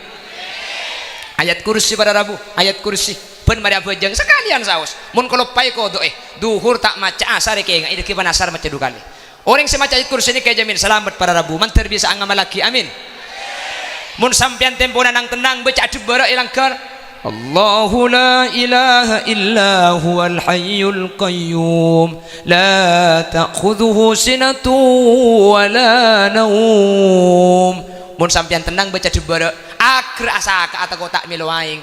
Ayat kursi para rabu, ayat kursi. Bân marè abhâjâng sakalèyan saos. Mon kaloppaè kodu'è, dhuhur ta' maca, asar èkènga'è, dhâggi' bân asar maca du kalè. Orèng sè maca ayat kursi nèka èjamin salamet para rabu, mandhâr bisa ngamallaghi, amin. Mon sampèyan tempona nang-tennang, bâca adhep bârâ' è langghâr. Allahu la ilaha illa huwal hayyul qayyum, la ta'khudzuhu sinatun wa la naum. Mon sampèyan tennang baca dâ' bârâ', aghâr asaka'a tako' ta' mèlo aèng.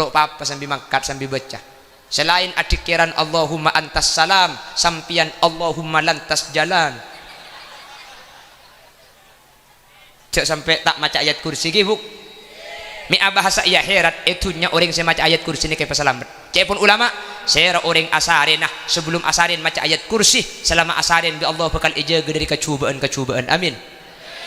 Lo' pa-apa sambi mangkat sambi baca. Sè laèn adhikkiran Allahumma antas salam, sampèyan Allahumma lantas jalan. Jhâ' sampè' ta' maca ayat kursi, ghi, Bu'. Mè' abhâsa, iyâ, hèrat, è dhunnya orèng sè maca ayat kursi nèka èpasalamet. Ca'èpon ulama, sèra orèng asarèna, sabellum asarèn maca ayat kursi, salama asarèn bi' Allah bhâkal èjâgâ dâri kajhubâ'ân-kajhubâ'ân. Amin.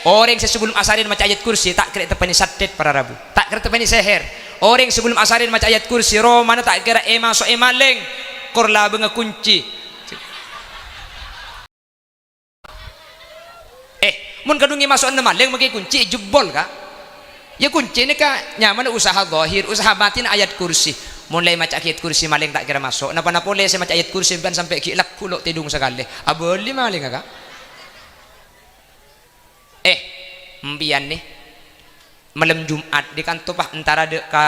Orèng sè sabellum asarèn maca ayat kursi, ta' kèra èteppa'è santet para rabu. Ta' kèra èteppa'è sèhèr. Orèng sabellum asarèn maca ayat kursi, romana ta' kèra èmaso'è malèng. Kor labângnga kunci. Eh, mon kadhung èmaso'ana malèng, makè kunci, jebbol, Ka'. Iyâ, kunci nèka nyamana usaha zahir, usaha batin ayat kursi. Mon la èmaca ayat kursi, malèng ta' kèra maso'. Napa-napa polè sè maca ayat kursi, sampèyan sampè' ghi' lagghu lo' tèdung sakalè. Abâli malèngnga, Ka'. Eh, empèyan nè, malem Jum'at, dâri kanto pas entara dâ' ka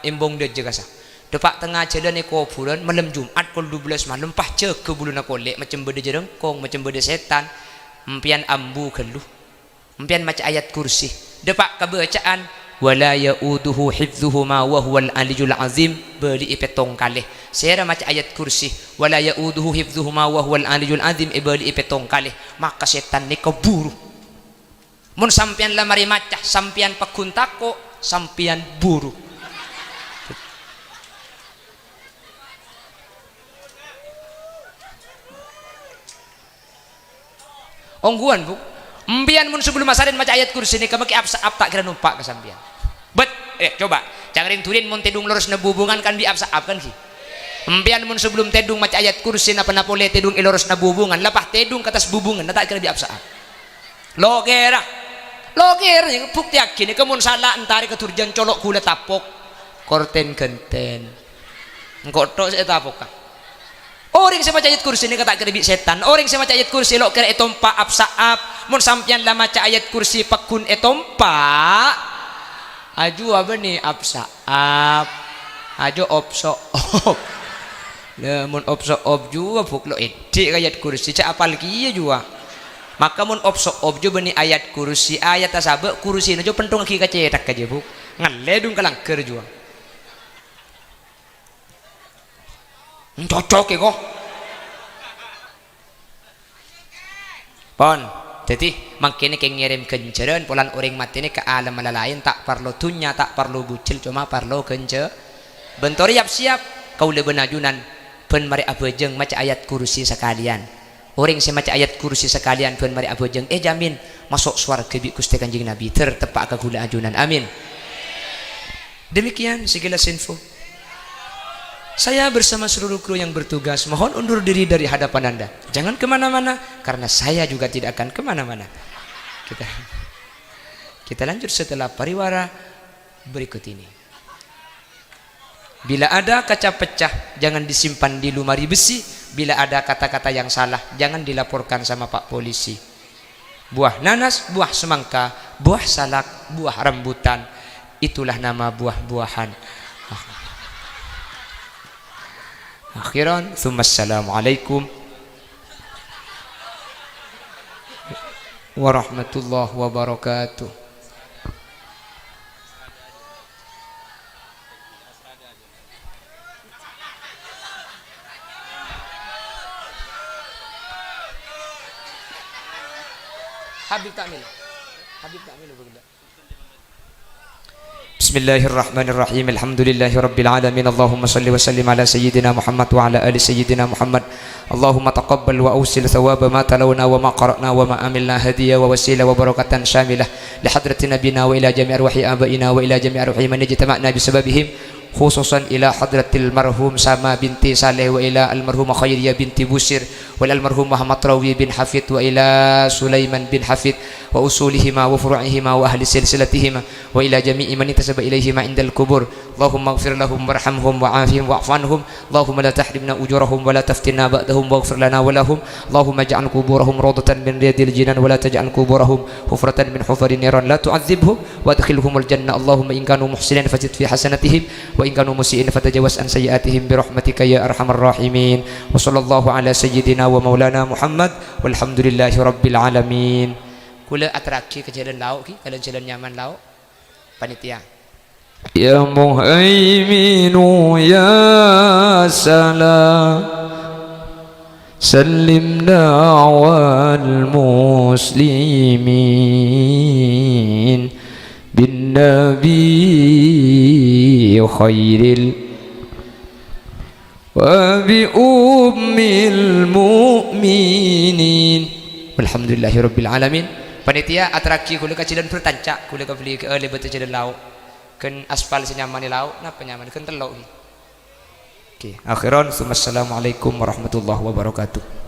embong dâjâ kasa. Dâpa' tengnga jhâlân è kobhurân, malem Jum'at kol dubellâs malem, pas jâgâ buluna kolè', macem bâdâ jârângkong, macem bâdâ sètan. Empèyan ambu ghâllu. Empèyan maca ayat kursi. Dâpa' kabâca'an, "Wa la ya'uduhu hifdzuhuma wa huwal aliyyul azim." Bâli'i pèttong kalè. Sèra maca ayat kursi, "Wa la ya'uduhu hifdzuhuma wa huwal aliyyul azim," èbâli'i pèttong kalè. Maka sètan nèka buru. Mon sampèyan la marè maca, sampèyan pagghun tako', sampèyan buru. Ongghuwân, Bu'. Empèyan mon sabellum asarèn maca ayat kursi nèka makè ap-sa'ap ta' kèra nompa' ka sampèyan. Bet, eh, coba. Ca'na rèng dhuriyân mon tèdung lorosna bubungan kan bi' ap-sa'ap kan, ghi? Empèyan mon sabellum tèdung maca ayat kursi napa-napa polè tèdung è lorosna bubungan, la pas tèdung ka attas bubunganna ta' kèra bi' ap-sa'ap. Lo' kèra. Lo' kèra, buktèyaghi nèka mon sala entarè ka dhurjân colo' ghulâ tapok. Kortèn ghântèn. Engko' tho' sè ètapoka. Orèng sè maca ayat kursi nèka ta' kèra bi' sètan. Orèng sè maca ayat kursi lo' kèra ètompa' ap-sa'ap. Mon sampèyan la maca ayat kursi pagghun ètompa', ajuwâ bânnè ap-sa'ap. Ap. Ajo op-so'op. Lah, mon op-so'op juwâ, Bu', lo' èdhi' ka ayat kursi, jhâ' apal kèya juwâ. Maka mon op-so'op juwâ bânnè ayat kursi, ayat tasabâ' kursina juwâ pentongngaghi ka cèthagghâ jiyâ, Bu'. Ngallè dhung ka langghâr juwâ. Cocok è ko. Pon. Dhâddhi, mangkèn kèng ngèrèm ghânjhârân polana orèng matè nèka alemma la laèn, ta' parlo dhunnya, ta' parlo bujel, coma parlo ghânjhâ-, bân torè yap-siyap, kaulâ bân ajunan bân marè abhâjâng maca ayat kursi sakalèyan. Orèng sè maca ayat kursi sakalèyan bân marè abhâjâng èjhâmin maso' sowarghâ bi' Ghustè Kanjeng Nabi. Dhâr teppa' ka ghulâ ajunan. Amin. Demikian sekilas info. Saya bersama seluruh kru yang bertugas mohon undur diri dari hadapan Anda. Jangan kemana-mana, karena saya juga tidak akan kemana-mana. Kita, kita lanjut setelah pariwara berikut ini. Bila ada kaca pecah, jangan disimpan di lemari besi. Bila ada kata-kata yang salah, jangan dilaporkan sama Pak Polisi. Buah nanas, buah semangka, buah salak, buah rambutan, itulah nama buah-buahan. Akhiran, tsumma assalamualaikum warahmatullahi wabarakatuh. Habib Takmil. Habib Takmil, begitu. Bismillahirrahmanirrahim. Alhamdulillahirabbil alamin. Allahumma shalli wa sallim ala sayyidina Muhammad wa ala ali sayyidina Muhammad. Allahumma taqabbal wa awsil thawaba ma talawna wa ma qara'na wa ma amilna hadiya wa wasila wa barakatan syamilah li hadrati nabina wa ila jami'i arwahi abaina wa ila jami'i arwahi man ijtama'na bi sababihim, khususan ila hadratil marhum Sama binti Saleh wa ila almarhumah Khairiyah binti Busir wa ila almarhum Muhammad Rawi bin Hafid wa ila Sulaiman bin Hafid وأصولهما وفروعهما وأهل سلسلتهما وإلى جميع من انتسب إليهما عند القبور. اللهم اغفر لهم وارحمهم وعافهم واعف عنهم. اللهم لا تحرمنا أجورهم ولا تفتنا بعدهم واغفر لنا ولهم. اللهم اجعل قبورهم روضة من رياض الجنان ولا تجعل قبورهم حفرة من حفر النيران. لا تعذبهم وأدخلهم الجنة. اللهم إن كانوا محسنين فزد في حسناتهم وإن كانوا مسيئين فتجاوز عن سيئاتهم برحمتك يا أرحم الراحمين. وصلى الله على سيدنا ومولانا محمد والحمد لله رب العالمين. Kaulâ aterraghi ka jhâlân lao', ghi, kalabân jhâlân nyamana lao'. Panitia. يا مهيمن يا سلام، سلمنا والمسلمين بالنبي خير ال-، وبأم المؤمنين. والحمد لله رب العالمين. Panitia, aterraghi kaulâ ka jhâlân Bertanca, kaulâ kabelli ka, eh, lebât jhâlân lao'. Ghân aspal sè nyamana lao', napa nyamana? Ghân tello', ghi. Oke, akhiran, tsummassalamualaikum warahmatullahi wabarakatuh.